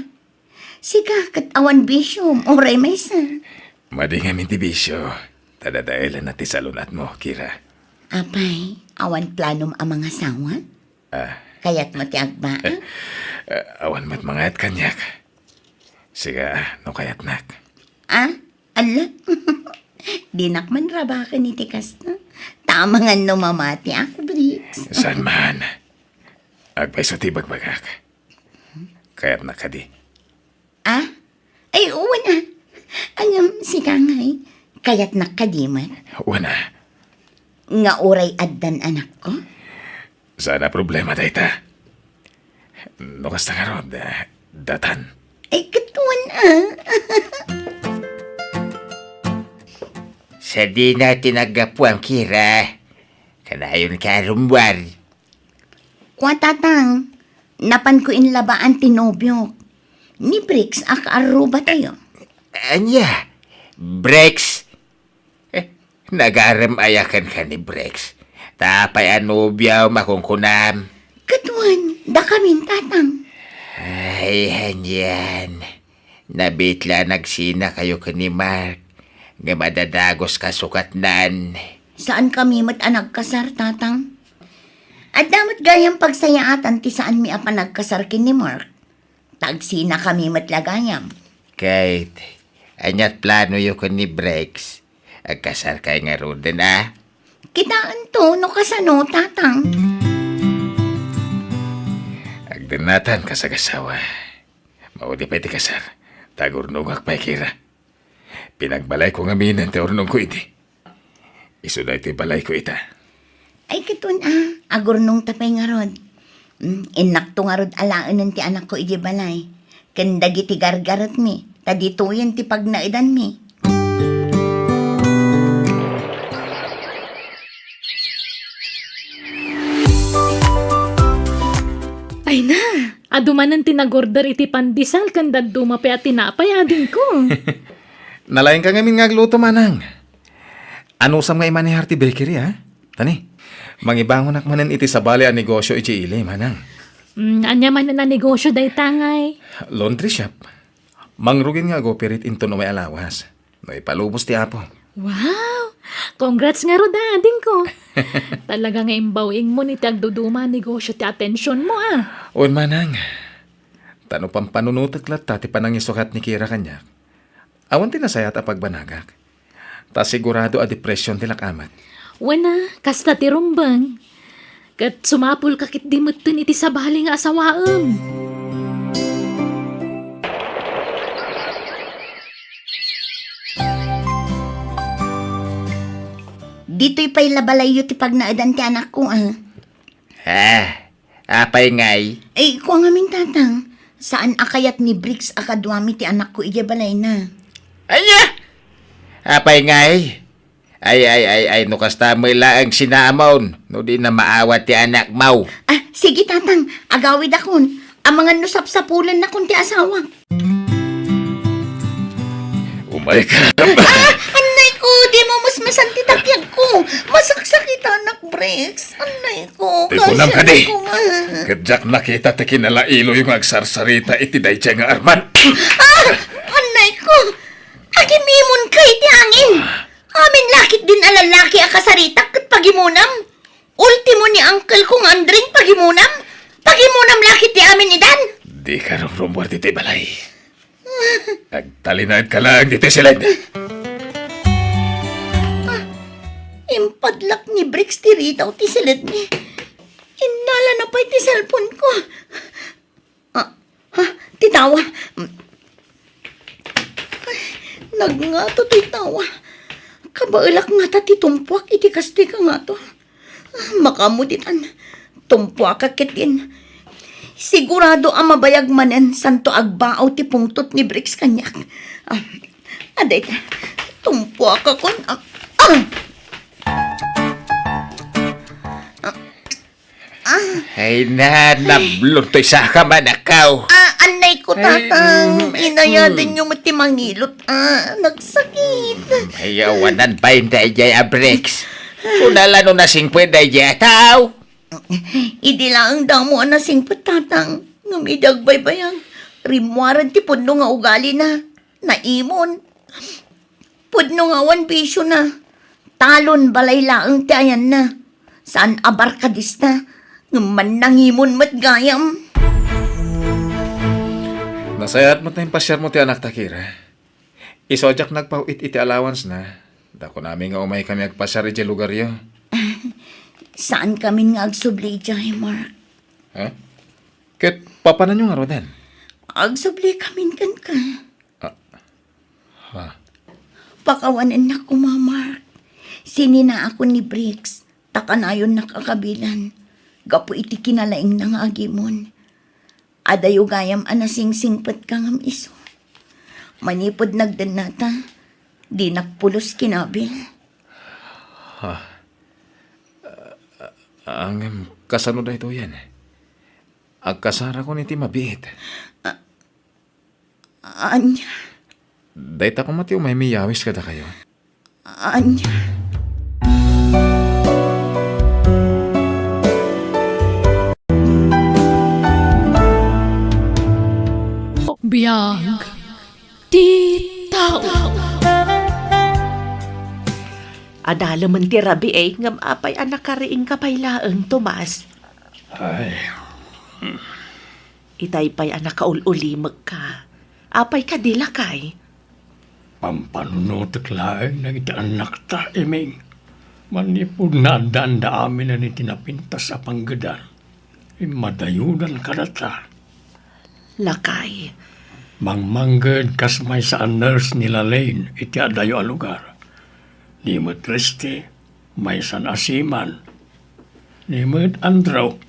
Sika ket awan bisiom, uray maysa. Madi ngamin ti bisio, ta dadaelenna ti salun-atmo, Kira. Apay, awan planom a mangasawa? Ah. Kayatmo ti agbaak? Ah, awan met mangayat kaniak. Sika, no kayatnak. Ah? Ala? Dinak man rabaken iti kasta. Ta amangan no mamatiak, Bricks. Saan man. Agpayso ti ibagbagak. Kayatnak kadi? Ah? Ay, wen a. Ngem sika ngay, kayatnak kadi met? Wen a. Nga uray addan anakko? Saan a problema dayta. No kasta ngarud, eh, datan. Ay, ket wen a. Sadina ti naggapuam, Kira. Kanayonka a rummuar. Kua, Tatang, napanko inlabaan ti nobiok. Ni Bricks a kaarrubatayo. Ania? Bricks? Eh, nagarem aya kenka ni Bricks? Ta apay a nobiom a kunkunam? Ket wen, dakamin, Tatang. Ay, anian. Nabitla a nagsinakayo ken ni Mark, ngem adda dagus kasukatnan. Saankami met a nagkasar, Tatang. Adda met gayam pagsayaatan ti saanmi a panagkasar ken ni Mark. Ta agsinakami met la gayam. Ket, ania't planoyo ken ni Bricks? Agkasarkay ngaruden a? Kitaento no kasano, Tatang. Agdennatan kas agasawa. Maudi pay ti kasar, ta agurnongak pay, Kira. Pinagbalayko ngaminen ti urnongko idi. Isu daytoy balayko ita. Ay, ket wen a, agurnongta pay ngarud. Mm, innakto ngarud alaenen ti anakko idiay balay. Ken dagiti gargaretmi, ta ditoyen ti pagnaedanmi. Ay na, adu manen ti nag-order iti pandesal ken dadduma pay a tinapay, adingko. Nalaingka ngamin nga agluto, manang. Anusam nga imanehar ti bakery, a? Tani, mangibangonak manen iti sabali a negosyo idiay ili, manang. Mm, ania manen a negosyo dayta ngay? Laundry shop. Mangrugin nga ag-operate inton umay a lawas. No ipalubos ti Apo. Wow! Congrats ngarud a, adingko. Talaga nga imbaw-ingmon iti agduduma a negosyo ti atensionmo, a. Wen, manang. Ta no pampanunotek latta ti panangisukat ni Kira kaniak, awan ti nasayaat a pagbanagak. Ta sigurado a depression ti lak-amak. Wen a, kasta ti rumbeng. Ket sumapulka ketdi metten iti sabali nga asawaem. Ditoy pay la balayyo ti pagnaedan ti anakko, a. Ah, apay ngay? Ay, kua ngamin, Tatang. Saan a kayat ni Bricks a kaduami ti anakko idiay balayna. Ania? Apay ngay? Ay, ay, ay, ay, no kasta met laeng sinaamon, no di na maawat ti anakmo. Ah, sige, Tatang. Agawidakon. Amangan no sapsapulennakon ti asawak. Maikam. Ah, annay ko, di mo musmusan ti takyag ko. Masaksakitanak, Bricks. Annay ko, Tipunam kadi. Ko nga. Ket diak nakita ti kinalailoyo nga agsarsarita iti daydiay nga armat. Ah, annay ko. Agimimon ka iti angin. Amin lakit din a lalaki a kasaritak ket pagimunam. Ultimo ni uncle ko nga Andring pagimunam. Pagimunam lakit ti amin idan. Di ka rumrumuar ditoy balay. Agtalinaed ka lang ditoy siled. Ah, impadlak ni Bricks ti ridaw ti siledmi. Innalana pay ti cellphone ko. Ah, ha? Ti tawa. Ay, nagngato ti tawa. Kabaelak ngata ti tumpuak iti kastoy kangato. Makaammo ditan. Tumpuakak ketdin. Sigurado a mabayag manen santo agbaaw ti pungtot ni Bricks kaniak. Ah, adayta. Tumpuakakon. Ah, ah. Ah. Ay na, nablur toy saka manakaw. Ah, annay ko, Ay, Tatang. mm, Inayadan mm. Niyo met ti mangilot. Ah, nagsakit. Ay, awanan pa yung dayjay a Bricks. Kuna la no nasingpet dayjay a tao. Idi laeng damo a nasingpet, Tatang. Ngem idi agbaybayag, rimmuaren ti pudno nga ugalina. Naimon. Pudno nga awan bisiona. Talon balay laeng ti ayanna. Saan a barkadista, ngem mannangimon met gayam. Nasayaat met ti impasiarmo ti anakta, Kira. Isu a diak nagpaw-it iti allowance-na, ta kunami nga umaykami agpasiar idiay lugaryo. Saan kamin nga agsubli idiay, Mark. Ha? Ket papananyo ngaruden? Agsubli kamin kenka. Ah, ha? Pakawanennak koma, Mark. Sininaakon ni Bricks, ta kanayonnak a kabilan, gapu iti kinalaingna nga agimon. Adayo gayam a nasingsingpetka ngem isu. Manipud nagdennata, dinak pulos kinabil. Ha? Ah, ngem kasano daytoyen? Agkasarakon iti mabiit. Ah, Ania? Dayta koma ti umaymi yawis kadakayo. Ania? Biag ti tao. Adalemen ti rabii, ngem apay a nakariingka pay laeng, Tomas? Ay. Itay pay a nakaul-ulimekka. Apay kadi, lakay? Pampanunotek laeng dagiti annakta, Iming. Manipud naaddaanda aminen iti napintas a panggedan, immadayodan kadata. Lakay. Mangmangged kas maysa a nurse ni Lalaine iti adayo a lugar. Ni met Resty, maysa a seaman. Ni met Andrew,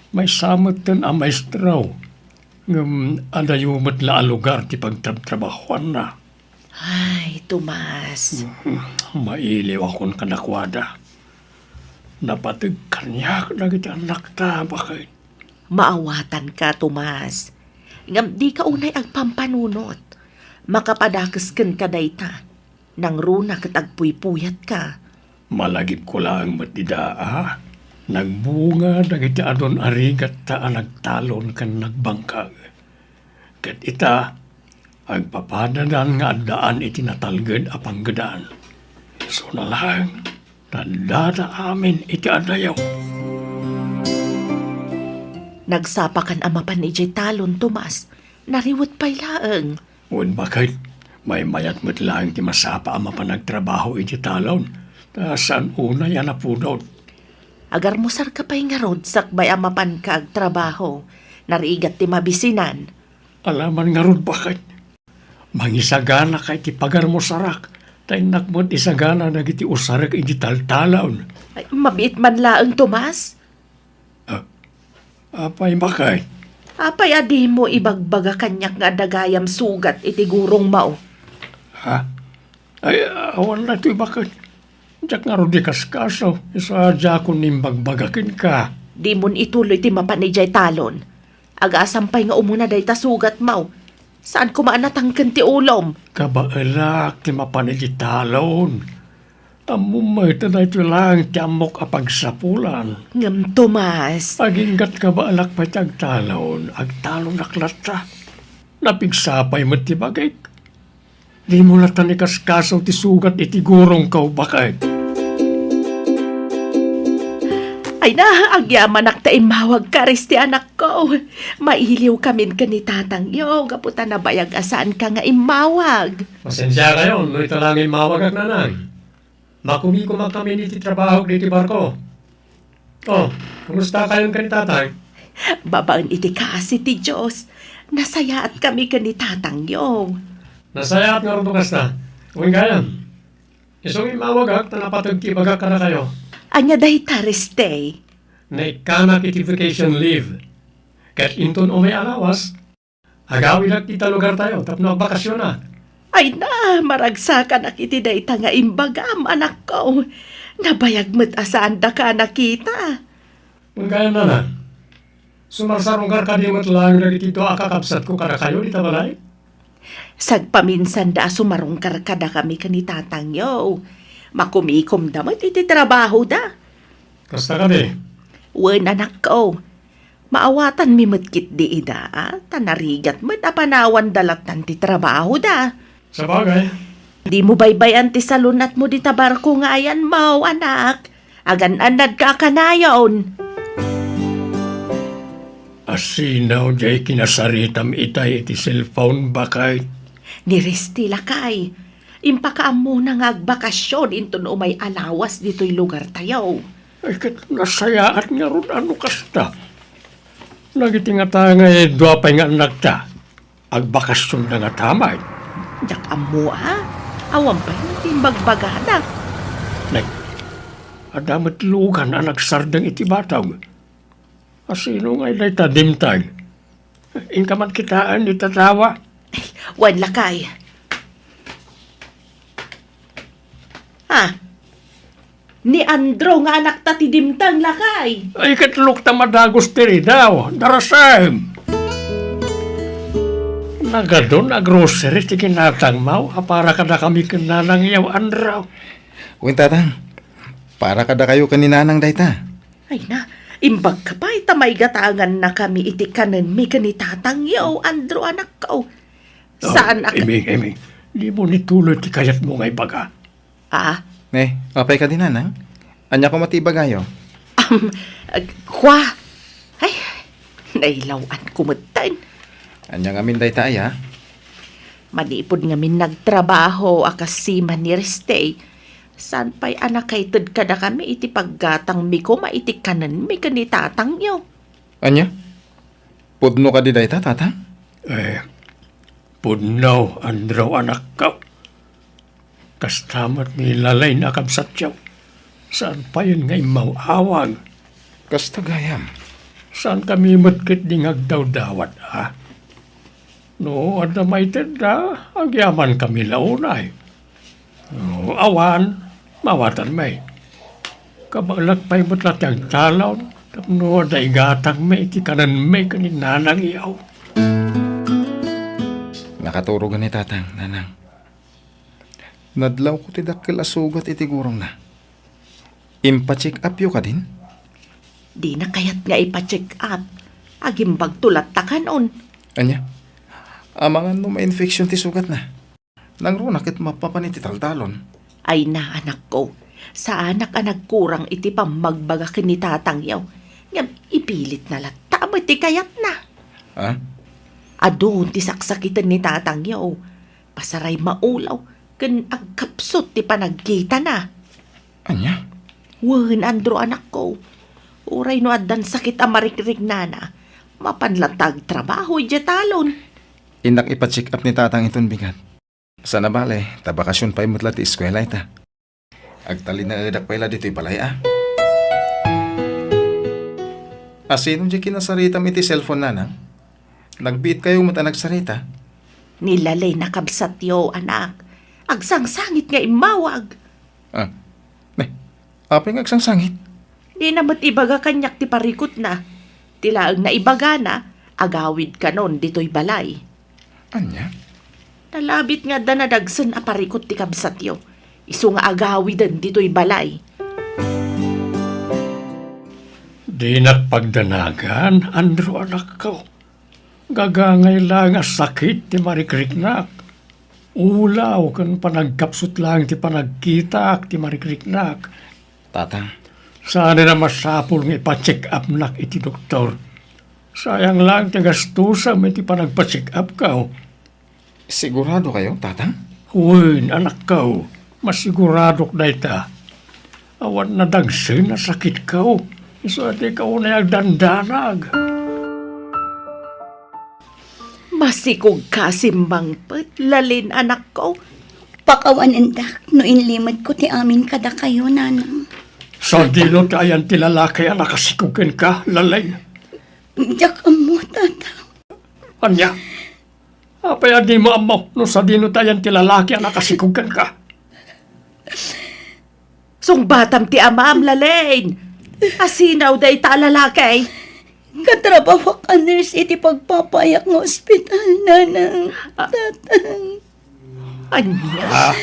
maysa metten a maestro. Ngem adayo met la a lugar ti pagtrabtrabahuanna. Ay, Tomas. Mailiwakon kadakuada. Napateg kaniak dagiti annakta, baket. Maawatanka, Tomas. Ngem dika unay agpampanunot. Makapadakes kenka dayta. Nangruna ket agpuypuyatka. Malagipko laeng met dida a nagbunga dagiti adun a rigatta a nagtalon ken nagbangkag. Ket ita, agpapadadan nga addaan iti natalged a panggedan. Isuna laeng, ta addada amin iti adayo. Nagsapakan a mapan idiay talon, Tomas. Nariwet pay laeng. Wen, baket, maymayat met laeng ti masapa a mapan agtrabaho iti talon, ta saan unay a napudot. Agarmusarka pay ngarud sakbay a mapanka agtrabaho. Narigat ti mabisinan. Alaman ngarud, baket. Mangisaganaka iti pagarmusarak, ta innak met isagana dagiti usarek iti taltalon. Ay, mabiit man laeng, Tomas. Ah, apay, baket? Apay a dimo ibagbaga kaniak nga adda gayam sugat iti gurongmo? Ha? Ay, awan daytoy, baket. Diak ngarud ikaskaso, isu a diakon imbagbaga kenka. Dimon ituloy ti mapan idiay talon. Agasam pay nga umuna dayta sugatmo. Saan koma a natangken ti ulom? Kabaelak ti mapan iti talon. Ammom met a daytoy laeng ti ammok a pagsapulan. Ngem, Tomas. Aginggat kabaelak pay ti agtalon, agtalonak latta. Napigsa pay met ti bagik. Dimo latta ikaskaso ti sugat iti gurongko, baket. Ay na, agyamanak ta immawagka, Risti, anakko. Mailiwkamin ken ni tatangyo, gapu ta nabayag a saanka nga immawag. Pasensiakayon no ita la nga immawagak, nanang. Makumikom a kami iti trabahok ditoy barko. Oh, kumustakayon ken ni tatang? Babaen iti kaasi ti Dios, nasayaatkami ken ni tatangyo. Nasayaat ngarud no kasta. Wen gayam, isu nga immawagak ta napateg ti ibagak kadakayo. Ania dayta, Riste? Naikkanak iti vacation leave. Ket inton umay a lawas, agawidak ita lugartayo tapno agbakasionak. Ay na, maragsakanak iti dayta nga imbagam, anakko. Nabayag met a saandaka a nakita. Wen gayam, nanang, sumarsarungkar kadi met laeng dagiti dua a kakabsatko kadakayo dita balay? Sagpaminsanda a sumarungkar kadakami ken ni tatangyo. Makumikomda met iti trabahoda. Kasta kadi? Wen, anakko. Maawatanmi met ketdi ida, a, ta narigat met a panawanda lattan ti trabahoda. Sabagay. Dimo baybay-an ti salun-atmo dita barko nga ayanmo, anak. Agan-annadka a kanayon. Asino diay kinasaritam itay iti cellphone, baket? Ni Riste, lakay. Impakaammona nga agbakasion inton umay a lawas ditoy lugartayo. Ay, ket nasayaat ngarud a no kasta. Dagiti ngata nga dua pay nga annakta, agbakasionda ngata met. Diak ammo a, awan pay ti imbagbagada. Nay, adda met lugan a nagsardeng iti batog. Asino ngay dayta dimteng? Inka man kitaen iti tattawa? Ay, wen, lakay. Ha? Ni Andrew nga anakta ti dimteng, lakay. Ay, ket lokta madagus ti ridaw. Darasem! Nagadun a grocery ti kinatangmo a para kadakami ken nanangyo, Andrew. Wen, tatang. Para kadakayo ken ni nanang dayta. Ay na, imbagka pay ta maigatangannakami iti kanenmi ken ni tatangyo, Andrew, anakko. Oh, saan a ka- Iming, Iming, dimo ituloy ti kayatmo nga ibaga. Ah? Ne, apay kadi, nanang? Ania koma ti ibagayo? Am, ag-, kwa? Ay, nailaw-anko metten. Ania ngamin dayta aya? Manipud ngamin nagtrabaho a kas seaman ni Riste, saan pay a nakaited kadakami iti paggatangmi koma iti kanenmi ken ni tatangyo. Ania? Pudno kadi dayta, tatang? Eh, pudno, Andrew, anakko. Kasta met ni Lalay a kabsatyo. Saan payen nga immaw-awag. Kasta gayam. Saankami met ketdi nga agdawdawat, a? No adda maitedda, agyamankami la unay. No awan, mawatanmi. Kabaelak pay met la ti agtalon, tapno adda igatangmi iti kanenmi ken ni nanangyo. Nakaturogan ni tatang, nanang. Nadlawko ti dakkel a sugat iti gurongna. Impa-check upyo kadin? Dina kayat nga ipa-check up. Agimbagto latta kanon. Ania? Amangan no ma-infection ti sugatna. Nangruna ket mapapan iti taltalon. Ay na, anakko. Saanak a nagkurang iti pammagbaga ken ni tatangyo. Ngem ipilitna latta met ti kayatna. Ha? Adun ti saksakiten ni tatangyo. Pasaray maulaw ken agkapsut ti panagkitana. Ania? Wen, Andrew, anakko. Uray no addan sakit a marikriknana, mapan latta agtrabaho idiay talon. Innak ipa-check up ni tatang iton bigat. Sana bale, ta bakasion pay met la ti eskuela ita. Agtalinaedak pay la ditoy balay, a. Asino diay kinasaritam iti cellphone, nanang? Nagbiitkayo met a nagsarita? Ni Lalay a kabsatyo, anak. Agsangsangit nga immawag. Ah, ne, apay nga agsangsangit? Dina met ibaga kaniak ti parikutna. Ti laeng naibagana, agawid kanon ditoy balay. Ania? Nalabit nga adda nadagsen a parikut ti kabsatyo. Isu nga agawiden ditoy balay. Dinak pagdanagan, Andrew, anakko. Gagangay laeng a sakit ti marikriknak. Ulaw ken panagkapsut laeng ti panagkitaak ti marikriknak. Tatang. Saan a masapul nga ipa-check-upnak iti doktor. Sayang laeng ti gastusem iti panagpa-check-upko. Sigurado kayo, Tatang? Wen, anakko. Masiguradok dayta. Awan nadagsen a sakitko. Isu a dika unay agdandanag. Masikogka, Simmangpet, Lalin, anakko. Pakawanendak no inlimetko ti amin kadakayo, Nanang. Sadino ti ayan ti lalaki a nakasikog kenka, Lalin? Diak ammo, Tatang. Ania? Apay a dimo ammo no sadino ti ayan ti lalaki a nakasikog kenka? Sungbatam ti amam, Lalin. Asino dayta a lalaki? Katrabahoak a nurse iti pagpapayak nga ospital, Nanang, Tatang. Ania? Ah.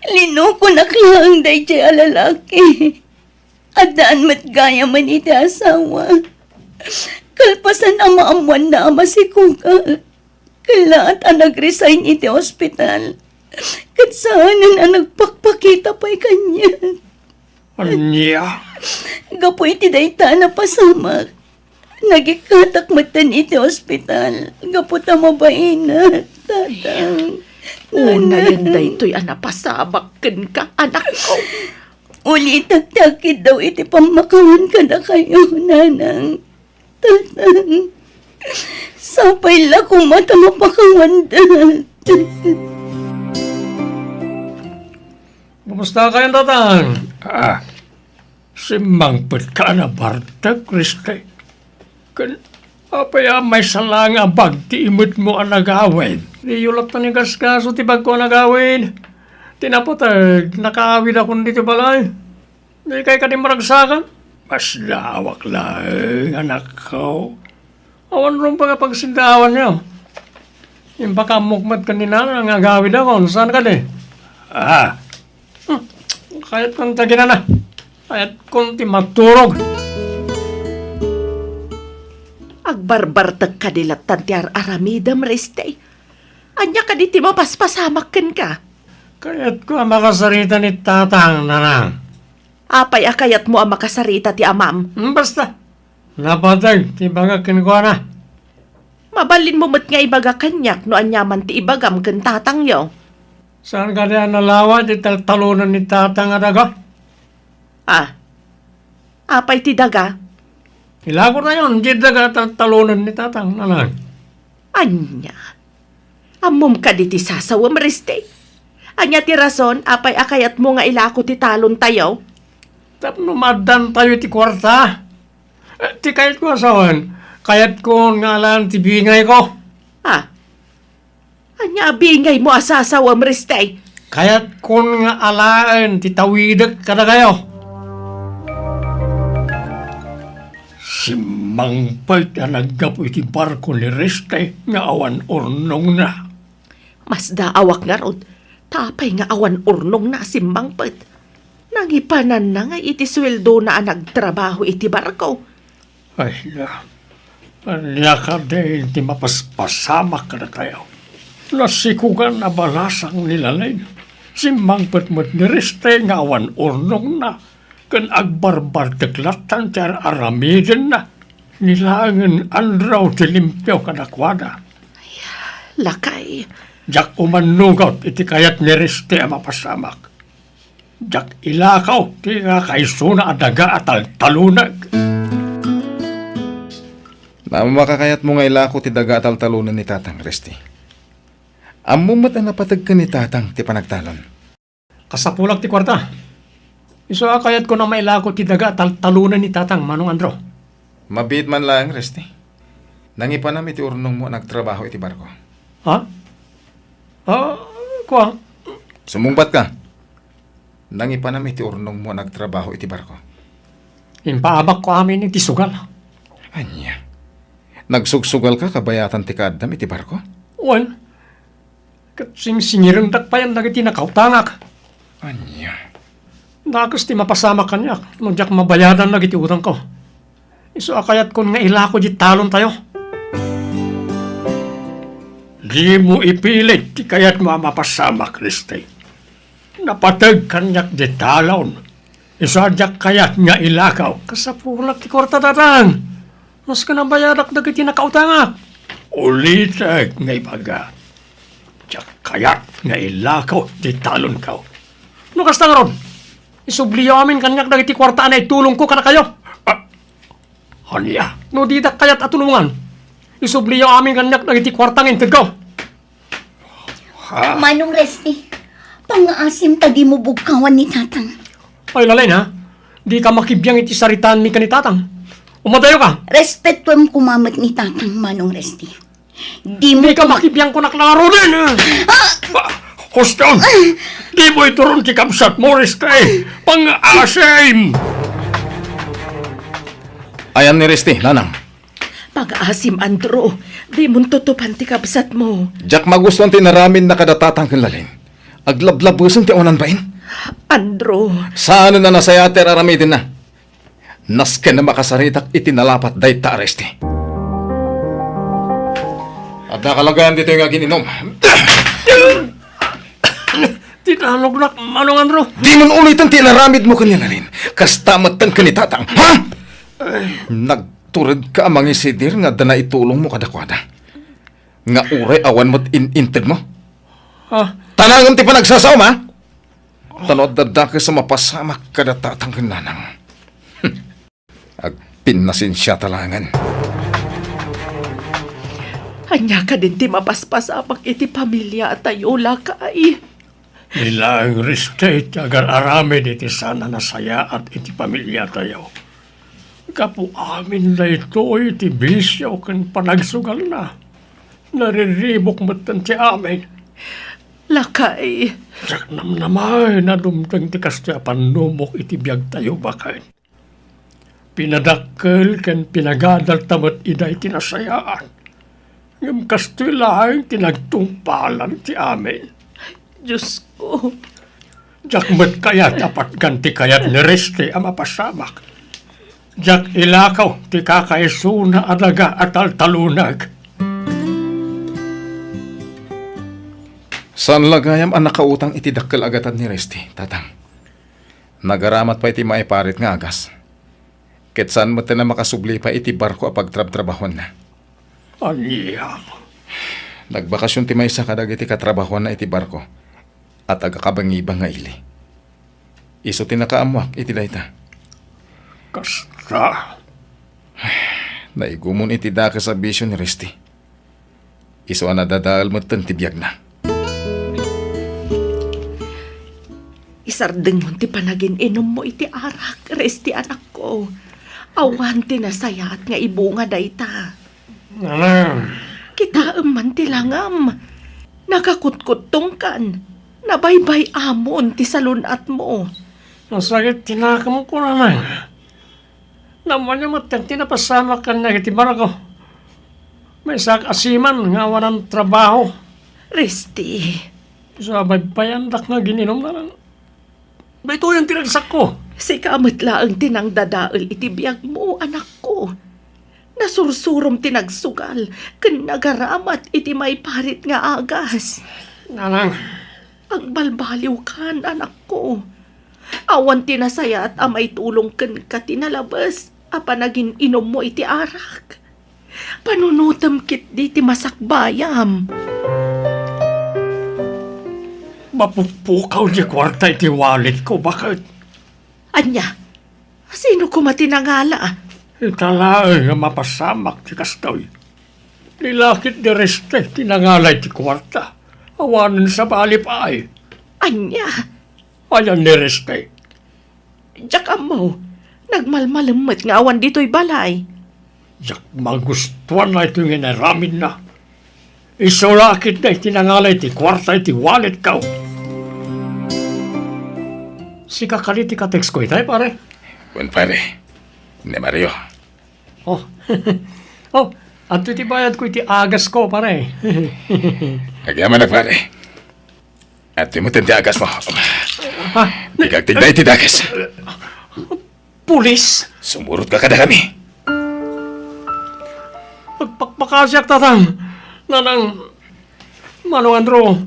Linukonak laeng daydiay a lalaki. Addaan met gayamen iti asawa. Kalpasan a maammoanna a masikogak, kellaat a nag-resign iti ospital. Ket saanen a nagpakpakita pay kaniak. Ania? Gapu iti dayta a napasamak, nagikkatak metten iti ospital gapu ta mabainak, Tatang. Unayen daytoy a napasamak kenka, anakko. Ulitek ti agkiddaw iti pammakawan kadakayo, Nanang, Tatang. Sapay la koma ta mapakawanda. Kumusta kayo, Tatang? Ah, simmangpet ka a nabartek, Riste. Ken apay a maysa laeng a bag ti imetmo a nagawid? Diyo latta ni kaskaso ti bagko a nagawid. Ti napateg, nakaawid akon ditoy balay. Dikay kadi maragsakan? Masdaawak laeng, anakko. Awan rumbeng a pagsindaawannyo. Impakammok met ken ni Nanang nga agawidakon, saan kadi? Ah. Hmm. Kayatkon ti aginana. Kayatkon ti maturog. Agbarbartek kadi lattan ti ar-aramidem, Riste. Ania kadi ti mapaspasamak kenka? Kayatko a makasarita ni Tatang, Nanang. Apay a kayatmo a makasarita ti amam? Hmm, basta. Napateg ti ibagak kenkuana. Mabalinmo met nga ibaga kaniak no aniaman ti ibagam ken tatangyo. Saan kadi a nalawa ti taltalonen ni Tatang a daga? Ah. Apay ti daga? Ilakotayon ti daga a taltalonen ni Tatang, Nanang. Ania? Ammom kadi ti sasawem, Riste? Ania ti rason apay a kayatmo nga ilako ti talontayo? Tapno maaddantayo iti kuarta. Eh, ti kayatko a sawen, kayatkon nga alaen ti bingayko. Ah. Ania a bingaymo a sasawem, Riste? Kayatkon nga alaen ti tawidek kadakayo. Simmangpet a naggapu iti barko ni Riste nga awan urnongna. Masdaawak ngarud, ta apay nga awan urnongna a simmangpet? Nangipananna ngay iti sueldona a nagtrabaho iti barko. Ay, na, ania kadi ti mapaspasamak kadatayo? Nasikogan a balasang ni Lalin. Simmangpet met ni Riste nga awan urnongna, ken agbarbartek lattan ti ar-aramidenna. Ni laengen Andrew ti limpio kadakuada. Lakay. Diak umannugot iti kayat ni Riste a mapasamak. Diak ilako ti kakaisuna a daga a taltalonek. Makakayatmo nga ilako ti daga a taltalonen ni Tatang, Riste. Ammom met a napateg ken ni Tatang ti panagtalon. Kasapulak ti kuarta. Isu a kayatko a mailako ti daga a taltalonen ni Tatang, Manong Andrew. Mabiit man laeng, Reste. Nangipanam iti urnongmo a nagtrabaho iti barko. Ha? Ah, kua? Sumungbatka. Nangipanam iti urnongmo a nagtrabaho iti barko. Impaabakko amin iti sugal. Ania? Nagsugsugalka kabayatan ti kaaddam iti barko? Wen, Ket singsingirendak payen dagiti nakautangak. Ania? Dakes ti mapasamak kaniak no diak mabayadan dagiti utangko. Isu a kayatkon nga ilako di talontayo. Dimo ipilit ti kayatmo a mapasamak, Reste. Napateg kaniak di talon. Isu a diak kayat nga ilakaw. Kasapulak ti kuarta, Tatang. Maski nabayadak dagiti nakautangak. Ulitek nga ibaga, diak kayat nga ilakaw ti talonko. No kasta ngarud, isubliyo amin kaniak dagiti kuarta a naitulongko kadakayo. Ah, ania? No didak kayat a tulongan, isubliyo amin kaniak dagiti kuarta nga intedko. Ha? Manong Resti, pangngaasim ta dimo bugkawan ni Tatang. Ay, Lalin, ha? Dika makibiang iti saritaanmi ken ni Tatang. Umadayoka. Respetuem koma met ni Tatang, Manong Resti. Dimo Dika makibiang kunak la ngaruden, ha? Ah! Ba, huston! Dimo ituron ti kabsatmo, Resti. Pangngaasim! Ayan ni Resti, Nanang. Pangngaasim, Andrew. Dimon tutupan ti kabsatmo. Diak magustuan ti inaramidna kada Tatang ken Lalin. Aglablabesen ti awanan bain. Andrew. Saanen a nasayaat ti ar-aramidenna. Nasken a makasaritak iti nalapat dayta a Resti. Adda kalagayan ditoy nga agin-inom. Ti talognak, Manong Andrew. Dimon uliten ti inaramidmo ken ni Lalin. Kasta metten ken ni Tatang, ha? Nag- Turedka a mangisidir nga adda naitulongmo kadakuada. Nga uray awan met in-intedmo. Ah. Tanangem ti panagsasaom, ha? Ta no adda dakes a mapasamak kada Tatang ken Nanang. Hmm. Agpinnasensiata laengen. Ania kadin ti mapaspasamak iti pamiliatayo, lakay? Ni laeng Reste ti agar-aramid iti saan a nasayaat iti pamiliatayo. Gapu amin daytoy ti bisio ken panagsugalna. Nariribuk metten ti amin. Lakay. Diak namnamaen a dumteng ti kastoy a pannubok iti biagtayo baket. Pinadakkel ken pinagadalta met ida iti nasayaat. Ngem kastoy laeng ti nagtungpalan ti amin. Diosko. Diak met kayat a patgan ti kayat ni Reste a mapasamak. Diak ilakaw ti kakaisuna a daga a taltalunag. Saan la gayam a nakautang iti dakkel a gatad ni Reste, Tatang. Nagaramat pay ti maiparit nga agas. Ket saan met a makasubli pay iti barko a pagtrabtrabahuanna. Ania? Nagbakasion ti maysa kadagiti katrabahuanna iti barko a taga-Kabangibang nga ili. Isu ti nakaammoak iti dayta. Kasta? Naigumon iti dakes a bisio ni Resti. Isu a nadadael metten ti biagna. Isardengmo ti panagin-inummo iti arak, Resti, anakko. Awan ti nasayaat nga ibunga dayta. Nanang. Kitaem man ti langam. Nakakutkuttongkan. Nabaybay-amon ti salun-atmo. Nasakit ti nakemko, Nanang. Ammoyo met ti napasamak kaniak iti barko. Maysak a seaman nga awanan trabaho. Resti. Sa baybayandak nga agin-inum, Nanang. Daytoyen ti ragsakko. Sika met laeng ti nangdadael iti biagmo, anakko. Nasursurom ti nagsugal ken nagaramat iti maiparit nga agas. Nanang. Agbalbaliwkan, anakko. Awan ti nasayaat a maitulong kenka ti nalabes a panagin-inummo iti arak. Panunotem ketdi ti masakbayam. Mapukpukaw ti kuarta iti walletko, baket. Ania? Sino koma ti nangala? Ita laeng a mapasamak ti kastoy. Ni lakit ni Reste ti nangala iti kuarta. Awanen sabali pay. Ania? Ayan ni Reste. Diak ammo. Nagmalmalem met nga awan ditoy balay. Diak magustuan daytoy nga inaramidna. Isu lakit dayta ti nangala iti kuarta iti walletko. Sika kadi ti ka-textko itay, pare? Wen, pare. Ni Mario. Oh. Oh, adtoy ti bayadko iti agasko, pare. Agyamanak, pare. Adtoy met ti agasmo. Ha? Dika agtigda iti dakes. Pulis? Sumurotka kadakami. Agpakpakasiak, Tatang. Nanang, Manong Andrew,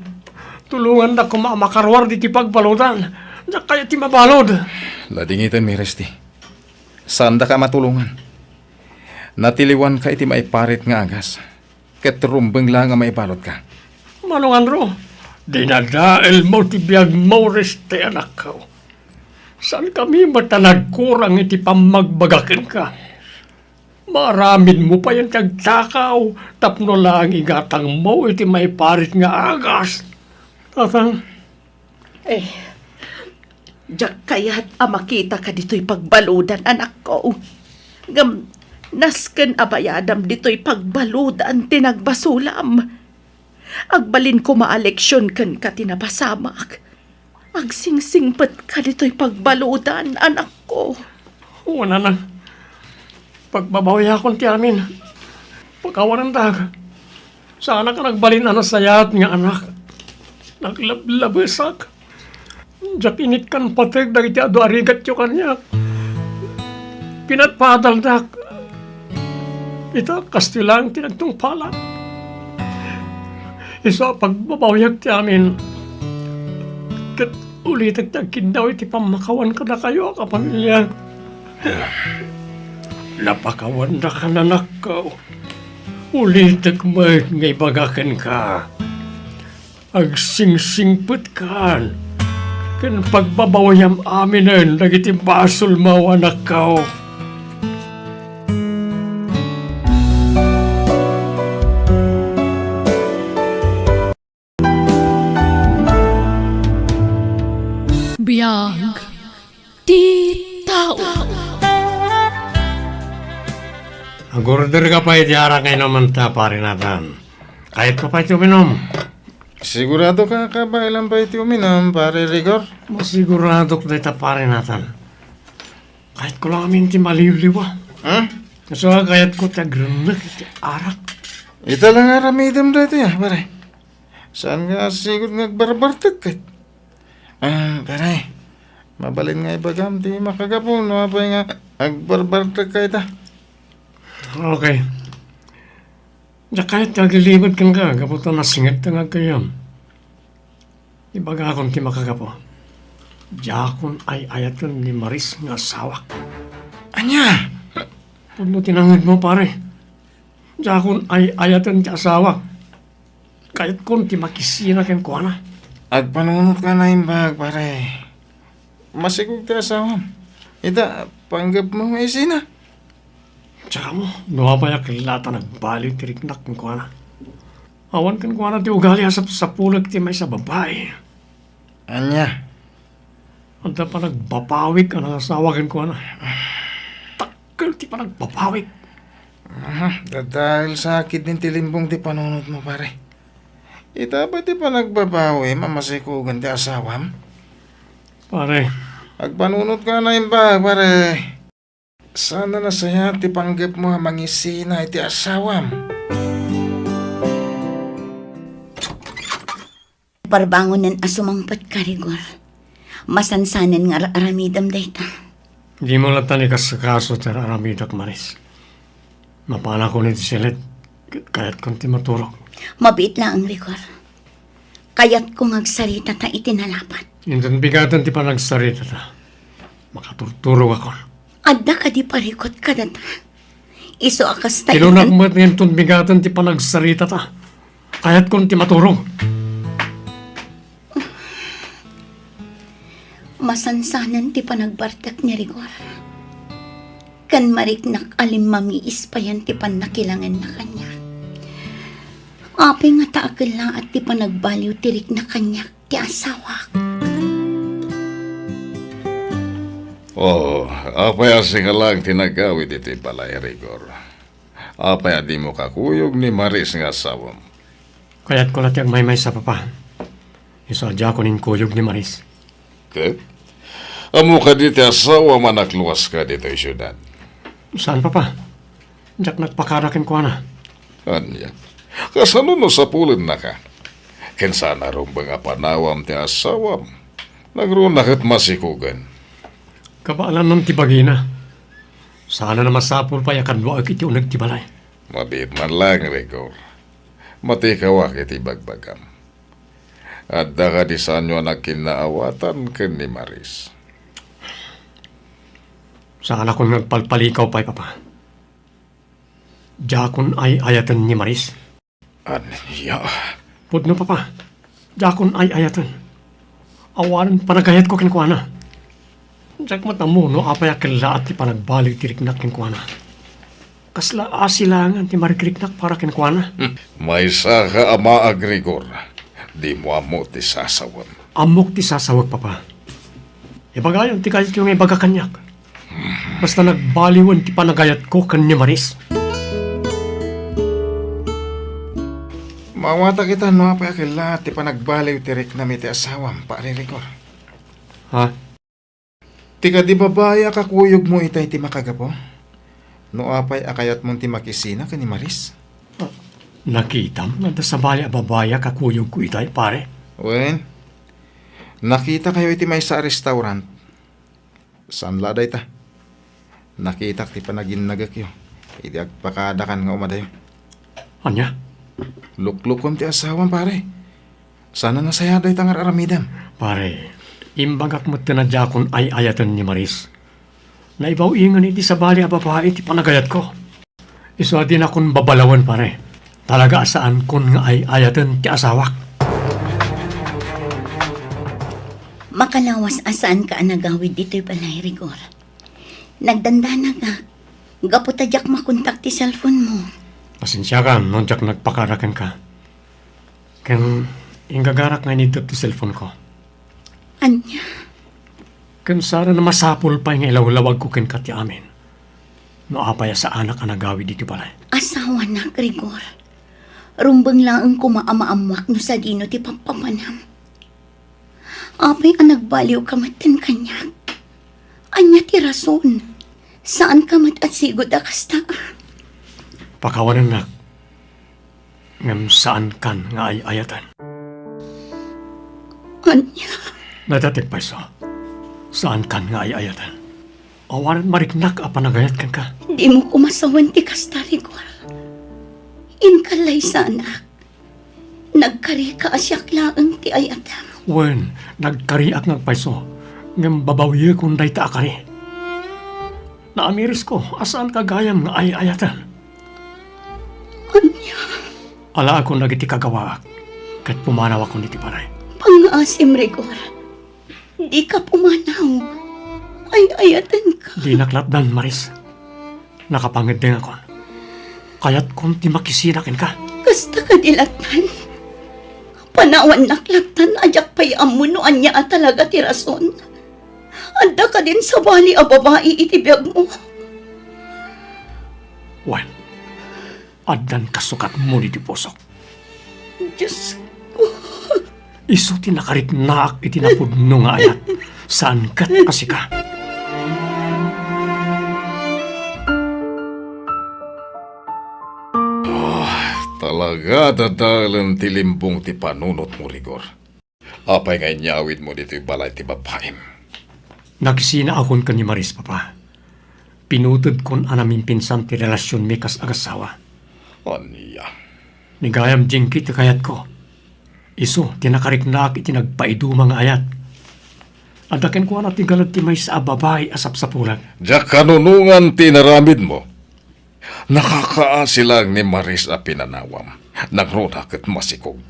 tulongandak koma a makaruar ditoy pagbaludan. Diak kayat ti mabalud. Ladingitenmi, Resti. Saandaka a matulongan. Natiliwanka iti maiparit nga agas. Ket rumbeng laeng a maibaludka. Manong Andrew, dinadaelmo ti biagmo, Resti, anakko. Saankami met a nagkurang iti pammagbaga kenka. Maaramidmo payen ti agtakaw tapno laeng igatangmo iti maiparit nga agas. Tatang. Eh, diak kayat a makitaka ditoy pagbaludan, anakko. Ngem, nasken a bayadam ditoy pagbaludan ti nagbasolam. Agbalin koma a leksion kenka ti napasamak. Agsingsingpetka ditoy pagbaludan, anakko. Wen, anak. Pagbabawiakon ti amin. Pakawanendak. Saanak a nagbalin a nasayaat nga anak. Naglablabesak. Diak inikkan pateg dagiti adu a rigatyo kaniak. Pinadpadaldak. Ita, kastoy laeng ti nagtungpalak. Isu a pagbabawiak ti amin. Ket ulitek ti agkiddaw iti pammakawan kadakayo a kapamilya. Napakawandak, anakko. Ulitek met nga ibaga kenka. Agsingsingpetkan ken pagbabawiam aminen dagiti basolmo, anakko. Biag ti tao. Agorder ka pay iti arak nga inumenta, Pare Nathan. Kayatko pay ti uminum. Sigurado ka, kabaelam pay ti uminum, Pare Rigor? Masiguradok dayta, Pare Nathan. Kayatko lang amin ti maliwliwa. Ha? Isu a kayatko ti agrennek iti arak. Ita lang aramidem daytoy, ah, pare. Saan nga sigud nga agbarbartek ket? Ah, pare, mabalin nga ibagam ti makagapu no apay nga agbarbartek ka ita. Okay. Diak kayat ti aglilimed kenka gapu ta nasinget nga aggayyem. Ibagakon ti makagapu. Diakon ay-ayaten ni Maris nga asawak. Ania? Pudno ti nangngegmo, pare. Diakon ay-ayaten ti asawak. Kayatkon ti makisina kenkuana. Agpanunotka a naimbag, pare. Masikog ti asawam. Ita, panggepmo nga isina. Tsaka mo, no apay a kella ta nagbaliw ti riknak kenkuana. Awan kenkuana ti ugali a sapsapulek ti maysa a babai. Ania? Adda panagbabawik a nangasawa kenkuana. Dakkel ti panagbabawik. Aha, dadael sa ketdin ti limbong ti panunotmo, pare. Ita pay ti panagbabawim a masikogen ti asawam? Pare. Agpanunotka a naimbag, pare. Saan a nasayaat ti panggepmo a mangisina iti asawam? Parbangonen a sumangpet ka, Rigor. Masansanen nga ar-aramidem dayta. Dimo latta nga ikasakaso ti ar-aramidak, Maris. Mapanakon iti silet, ket kayatkon ti maturog. Mabiit laeng, Rigor. Kayatko nga agsaritata iti nalapat. Inton bigaten ti panagsaritata, makaturturogakon. Adda kadi parikut kadata? Isu a kasta. Ilunak met nga inton bigaten ti panagsaritata. Kayatkon ti maturog. Masansanen ti panagbartek ni Rigor. Ken mariknak a limmamiis payen ti pannakilangenna kaniak. Apay ngata a kellaat ti panagbaliw ti rikna kaniak ti asawak? Oh, apay a sika laeng ti nagawid iti balay, Rigor? Apay a dimo kakuyog ni Maris nga asawam? Kayatko la ti agmaymaysa, Papa. Isu a diakon inkuyog ni Maris. Ket? Ammo kadi ti asawam a nakluaska ditoy siudad? Saan, Papa. Diak nagpakada kenkuana. Ania? Kasano no sapulennaka? Ken saan a rumbeng a panawam ti asawam. Nagruna ket masikogen. Kabaelanna ti bagina. Saan a masapul pay a kaduaek iti uneg ti balay. Mabiit man laeng, Rigor. Matikawak iti bagbagam. Adda kadi saanyo a nagkinnaawatan ken ni Maris? Saanakon nga agpalpalikaw pay, Papa. Diakon ay-ayaten ni Maris. Ania? Pudno, Papa. Diakon ay-ayaten. Awanen panagayatko kenkuana. Diak met ammo no apay a kellaat ti panagbaliw ti riknak kenkuana. Kasla asi laengen ti marikriknak para kenkuana. Hmm. Maysaka a maag, Rigor. Dimo ammo ti sasawem. Ammok ti sasawek, Papa. Ibagayon ti kayatyo nga ibaga kaniak. Basta nagbaliwen ti panagayatko ken ni Maris. Maawatak ita no apay a kellaat ti panagbaliw ti riknam iti asawam, Pare Rigor. Ha? Ti kadi babai a kakuyogmo itay ti makagapu? No apay a kayatmon ti makisina ken ni Maris? Ah, nakitam nga adda sabali a babai a kakuyogko itay, pare? Wen, nakitakayo iti maysa a restaurant. Saan la dayta? Nakitak ti panaginnagekyo idi agpakadakan nga umadayo. Ania? Luklukom ti asawam, pare. Saan a nasayaat dayta nga ar-aramidem. Pare, imbagak met ti nadiakon ay-ayaten ni Maris. Naibaw-ingen iti sabali a babai ti panagayatko. Isu a dinakon babalawen, pare. Talaga a saankon nga ay-ayaten ti asawak. Makalawas a saanka a nagawid ditoy balay, Rigor. Nagdandanagak gapu ta diak makontak ti cellphone mo. Pasensiakan no diak nagpakada kenka. Ken inggagarak nga iniddep ti cellphone ko. Ania? Ken saan a masapul pay nga ilawlawagko kenka ti amin. No apay a saanak a nagawid iti balay. Asawanak, Rigor. Rumbeng laeng koma a maammoak no sadino ti pappapanam. Apay a nagbaliwka metten kaniak? Ania ti rason? Saanka met a sigud a kasta? Pakawanennak. Ngem saankan nga ay-ayaten. Ania? Natatek payso. Saankan nga ay-ayaten. Awanen mariknak a panagayat kenka. Dimo koma sawen ti kasta, Rigor. Inka laysanak. Nagkarika a siak laeng ti ay-ayatem. Wen, nagkariak nga agpayso. Ngem babawiekon dayta a kari. Naamirisko a saanka gayam nga ay-ayaten. Ania? Alaekon dagiti kagawaak, ket pumanawakon iti balay. Pangngaasim, Rigor. Dika pumanaw. Ay-ayatenka. Dinak latdan, Maris. Nakapangeddengakon. Kayatkon ti makisina kenka. Kasta kadi latdan. Panawannak latdan a diak pay ammo no ania a talaga ti rason. Adda kadin sabali a babai iti biagmo? Wen, addan kasukatmo ditoy pusok. Diosko. Isu ti nakariknaak iti napudno nga ayat. Saan ket a sika. Ah, talaga, dadaelen ti limbong ti panunotmo, Rigor. Apay nga inyawidmo ditoy balay ti babaim? Nakisinaakon ken ni Maris, Papa. Pinutedkon a namimpinsan ti relasionmi kas agasawa. Ania? Ni gayam Jinky ti kayatko. Isu ti nakariknaak iti nagpaiduma nga ayat. Adda kenkuana ti galad ti maysa a babai a sapsapulek. Diak kanunongan ti inaramidmo. Nakakaasi laeng ni Maris a pinanawam. Nangruna ket masikog.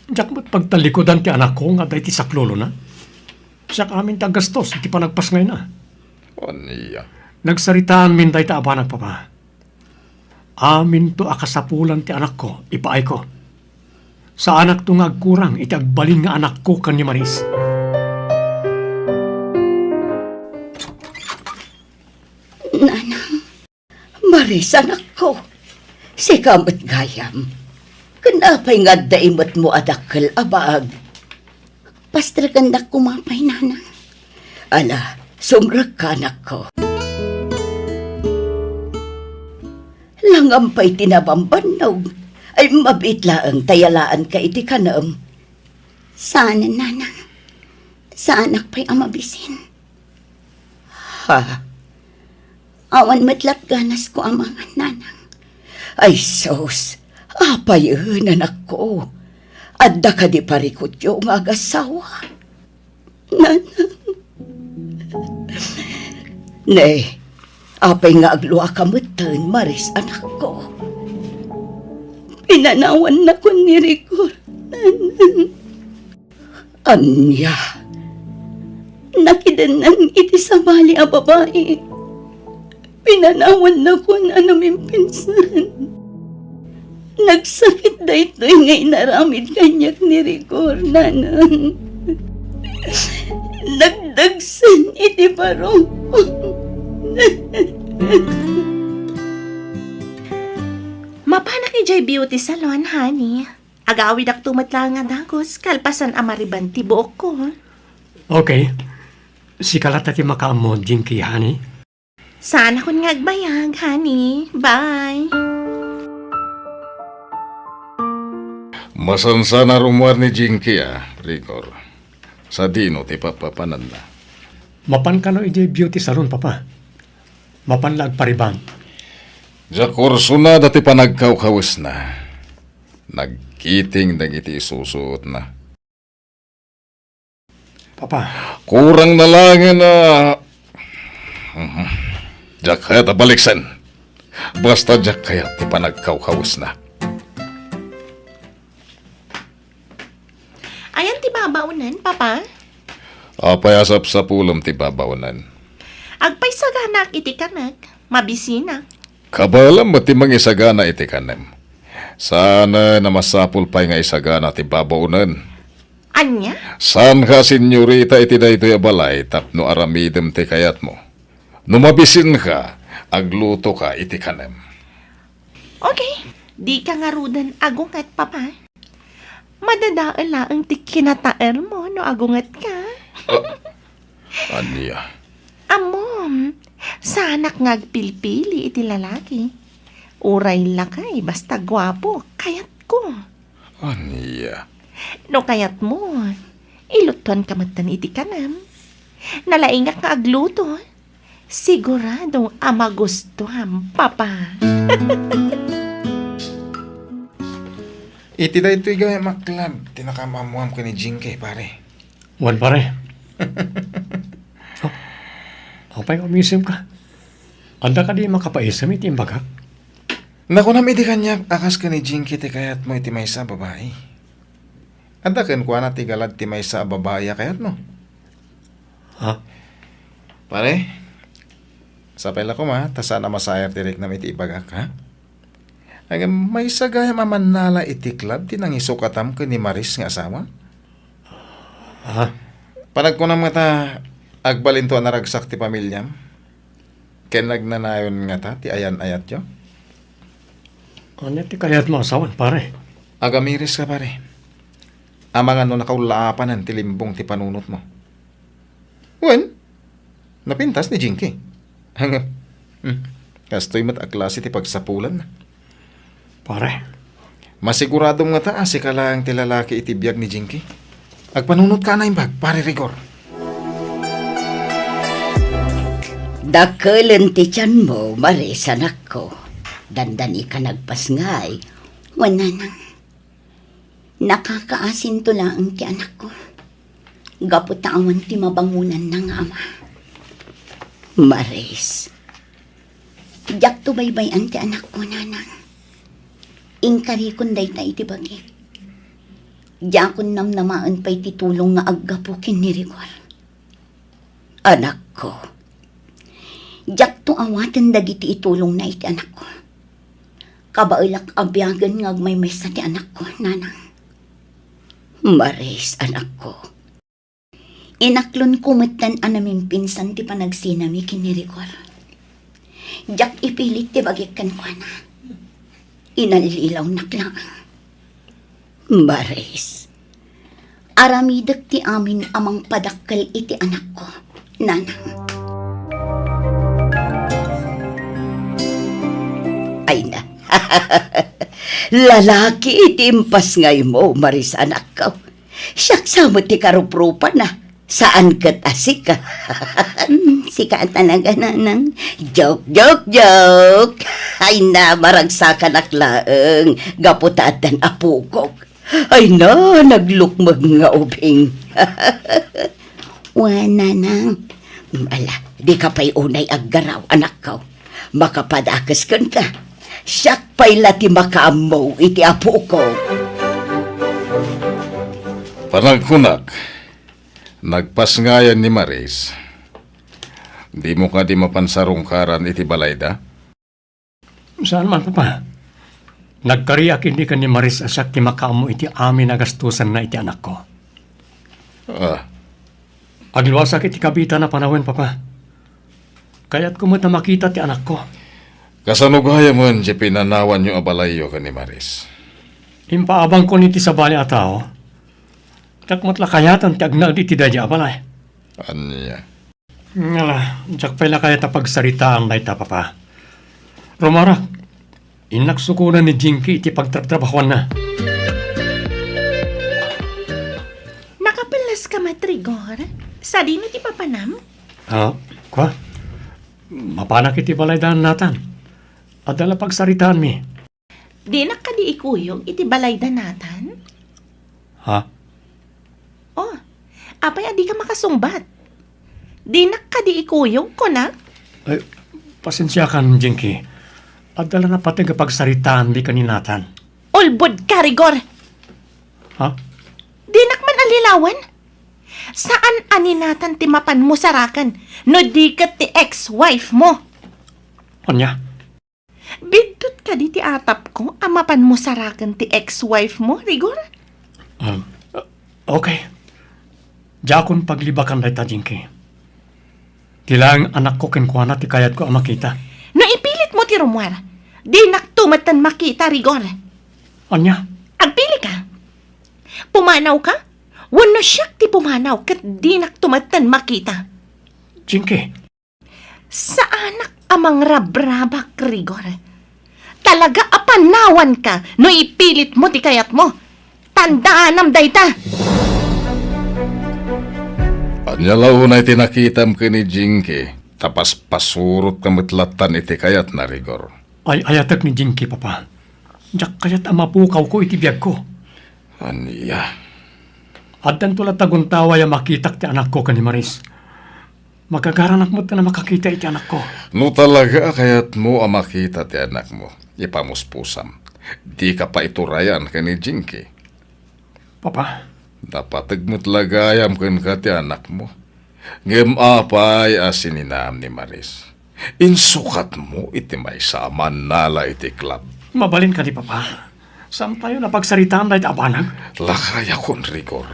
Diak met pagtalikudan ti anakko nga adda iti saklulona. Siak amin ti aggastos iti panagpasngayna. Ania? Nagsaritaanmin dayta a banag, Papa. Aminto a kasapulan ti anakko, ipaayko. Saanakto nga agkurang iti agbalin nga anakko ken ni Maris. Nanang, Maris, anakko, sika met gayam. Ken apay nga adda imetmo a dakkel a baag? Pastrekendak koma pay, Nanang. Ala, sumrekka, anakko. Langam pay ti nabambannog, ay mabiit laeng ta yalaanka iti kanem. Saan, Nanang. Saanak pay a mabisin. Ha? Awan met la't ganasko a mangan, Nanang. Ay sus, apayen, anakko? Adda kadi parikutyo nga agasawa? Nanang. Ne, apay nga agluaka metten, Maris, anakko? Pinanawannakon ni Rigor, Nanang. Ania? Nakidennan iti sabali a babai. Pinanawannakon a naminpinsan. Nagsakit daytoy nga inaramid kaniak ni Rigor, Nanang. Nagdagsen iti barok. Mapanak idiay beauty salon, honey. Agawidakto met laeng a dagus, kalpasan a mariban ti buokko. Okay. Sika latta ti makaammo, Jinky, honey. Saanakon nga agbayag, honey. Bye. Masansan a rummuar ni Jinky, a, Rigor. Sadino ti papapananna? Mapan kano idiay beauty salon, Papa. Mapan la agpariban. Diak kursunada ti panagkawkawesna. Nagkiting dagiti isusuotna. Papa. Kurang na laengen a, mhm. Diak kayat a baliksen. Basta diak kayat ti panagkawkawesna. Ayan ti babaonen, Papa? Apay a sapsapulem ti babaonen? Agpaisaganaak iti kanek, mabisinak. Kabaelam met ti mangisagana iti kanem. Saan a masapul pay nga isagana ti babaonen. Ania? Saanka a senyorita iti daytoy a balay tapno aramidem ti kayatmo. No mabisinka, aglutoka iti kanem. Okay, dika ngaruden agunget, Papa. Madadael laeng ti kinataermo no agungetka. Ah, ania? Ammom, saanak nga agpilpili iti lalaki. Uray lakay, basta guapo, kayatko. Ania? No kayatmo, ilutuanka metten iti kanem. Nalaingak nga agluto. Sigurado a magustuam, Papa. Iti daytoy gayam a club ti nakaam-ammoam ken ni Jinky, pare. Wen, pare. Oh, apay nga umisemka? Adda kadi makapaisem iti imbagak? Nakunam idi kaniak a kas ken ni Jinky ti kayatmo iti maysa a babai. Adda kenkuana ti galad ti maysa a babai a kayatmo? Ha? Pare, sapay la koma ta saan a masaer ti riknam iti ibagak, ha? Ngem maysa gayam a mannala iti club ti nangisukatam ken ni Maris nga asawa? Ha? Panagkunam ngata, agbalinto a naragsak ti pamiliam? Ken nagnanayon ngata ti ayan-ayatyo? Ania ti kayatmo a sawen, pare? Agamiriska, pare. Amangan no nakaullaapanen ti limbong ti panunotmo. Wen, napintas ni Jinky. Ngem, hmm, kastoy met a klase ti pagsapulanna. Pare. Masiguradom ngata a sika laeng ti lalaki iti biag ni Jinky. Agpanunotka a naimbag, Pare Rigor. Dakelen ti tianmo, Maris, anakko. Dandanika nagpasngay. Wen, Nanang. Nakakaasinto laeng ti anakko. Gapu ta awan ti mabangonanna nga ama. Maris. Diakto baybay-an ti anakko, Nanang. Inkarikon dayta iti bagik. Diakon namnamaen pay ti tulong nga aggapu ken ni Rigor. Anakko, diakto awaten dagiti itulongna iti anakko. Kabaelak a biagen nga agmaymaysa ti anakko, Nanang. Maris, anakko. Inaklonko metten a namimpinsan ti panagsinami ken ni Rigor. Diak ipilit ti bagik kenkuana. Inallilawnak laeng. Maris, aramidek ti amin a mangpadakkel iti anakko, Nanang. Ay na. Lalaki ti impasngaymo, Maris, anakko. Siak sa met ti karuprupana. Saan ket a sika. Sika talaga, nanang. Joke, joke, joke. Ay na, maragsakanak laeng. Gapu ta addan apokok. Ay na, naglukmeg nga ubing. Wa, nanang. Ala, dika pay unay aggaraw, anakko. Makapadakes kenka. Siak pay la ti makaammo iti apokok. Panagkunak, nagpasngayan ni Maris. Dimo kadi mapan sarungkaran iti balayda? Saan man, Papa. Nagkariak idi ken ni Maris a siak ti makaammo iti amin a gastusanna iti anakko. Ah. Agluasak iti kabitana panawen, Papa. Kayatko met a makita ti anakko. Kasano gayamen ti pinanawanyo a balayyo ken ni Maris? Impaabangkon iti sabali a tao. Diak met la kayaten ti agnaed iti daydiay a balay. Ania? Ngala, diak pay la kayat a pagsaritaan dayta, Papa. Rumarak, innak sukonen ni Jinky iti pagtrabtrabahuanna. Nakapelles ka met, Rigor? Sadino ti papanam? Ah, kua? Mapanak iti balayda Nathan. Adda la pagsaritaanmi. Dinak kadi ikuyog iti balayda Nathan? Ha? Oh, apay a dika makasungbat? Dinak kadi ikuyog, kunak? Ay, pasensiakan, Jinky. Adda la napateg a pagsaritaanmi ken ni Nathan. Ulbod ka, Rigor! Ha? Dinak man allilawen? Saan a ni Nathan ti mapanmo saraken no di ket ti ex-wife mo? Ania? Biddut kadi ti atapko a mapanmo saraken ti ex-wife mo, Rigor? Um, okay. Diakon paglibakan dayta, Jinky. Ti laeng anakko kenkuana ti kayatko a makita. No ipilit mo ti rummuar, dinak to metten makita, Rigor. Ania? Agpili ka. Pumanaw ka? Wenno siak ti pumanaw ket dinak to metten makita. Jinky. Saanak a mangrabrabak, Rigor. Talaga a panawanka no ipilit mo ti kayatmo. Tandaanam dayta. Ania la unay ti nakitam ken ni Jinky, ta paspasurotka met lattan iti kayatna, Rigor? Ay-ayatek ni Jinky, Papa. Diak kayat a mapukawko iti biagko. Ania? Addanto la taguntaway a makitak ti anakko ken ni Maris. Magagaranak met a makakita iti anakko. No talaga a kayatmo a makita ti anakmo, ipamuspusam. Dika pay iturayan ken ni Jinky. Papa. Napateg met la gayam kenka ti anakmo. Ngem apay a sininam ni Maris? Insukatmo iti maysa a mannala iti club. Mabalin kadi, Papa? Saantayo a pagsaritaan dayta a banag? Lakayakon, Rigor.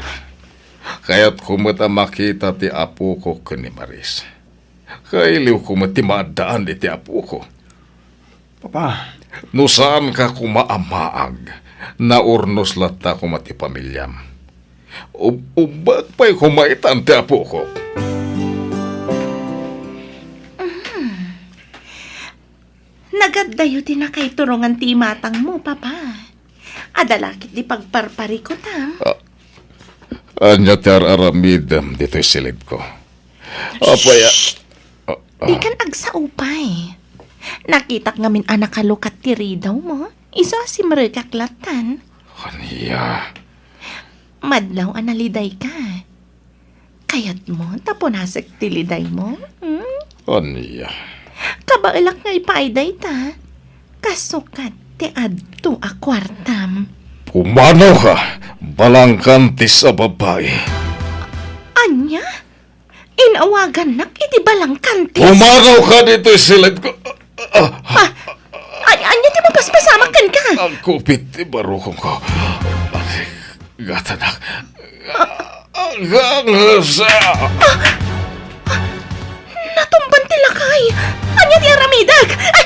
Kayatko met a makita ti apoko ken ni Maris. Kailiwko met ti maaddaan iti apoko. Papa. No saanka koma a maag, naurnos latta koma ti pamiliam. Ub-, ubbak pay koma itan ti apoko. Mm. Nagaddayo ti nakaiturongan ti imatangmo, Papa. Adda la ket ti pagparparikutam. Ah, ania ti ar-aramidem ditoy silidko? Apay a- Shh! Ah, ah. Dikan agsao pay. Nakitak ngamin a nakalukat ti ridawmo. Isu a simrekak lattan. Ania? Madlaw a nalidayka. Kayatmo ta punasek ti lidaymo? Hmm? Ania? Kabaelak nga ipaay dayta. Kasukat ti adto a kuartam. Pumanawka, balangkantis a babai. Ania? Inawagannak iti balangkantis? Pumanawka ditoy silidko. Ah, ah, an-, ania ti mapaspasamak kenka? Agkupit ti barukongko. Gatanak. Agangesa. Natumban ti lakay. Ania ti aramidek? Ay,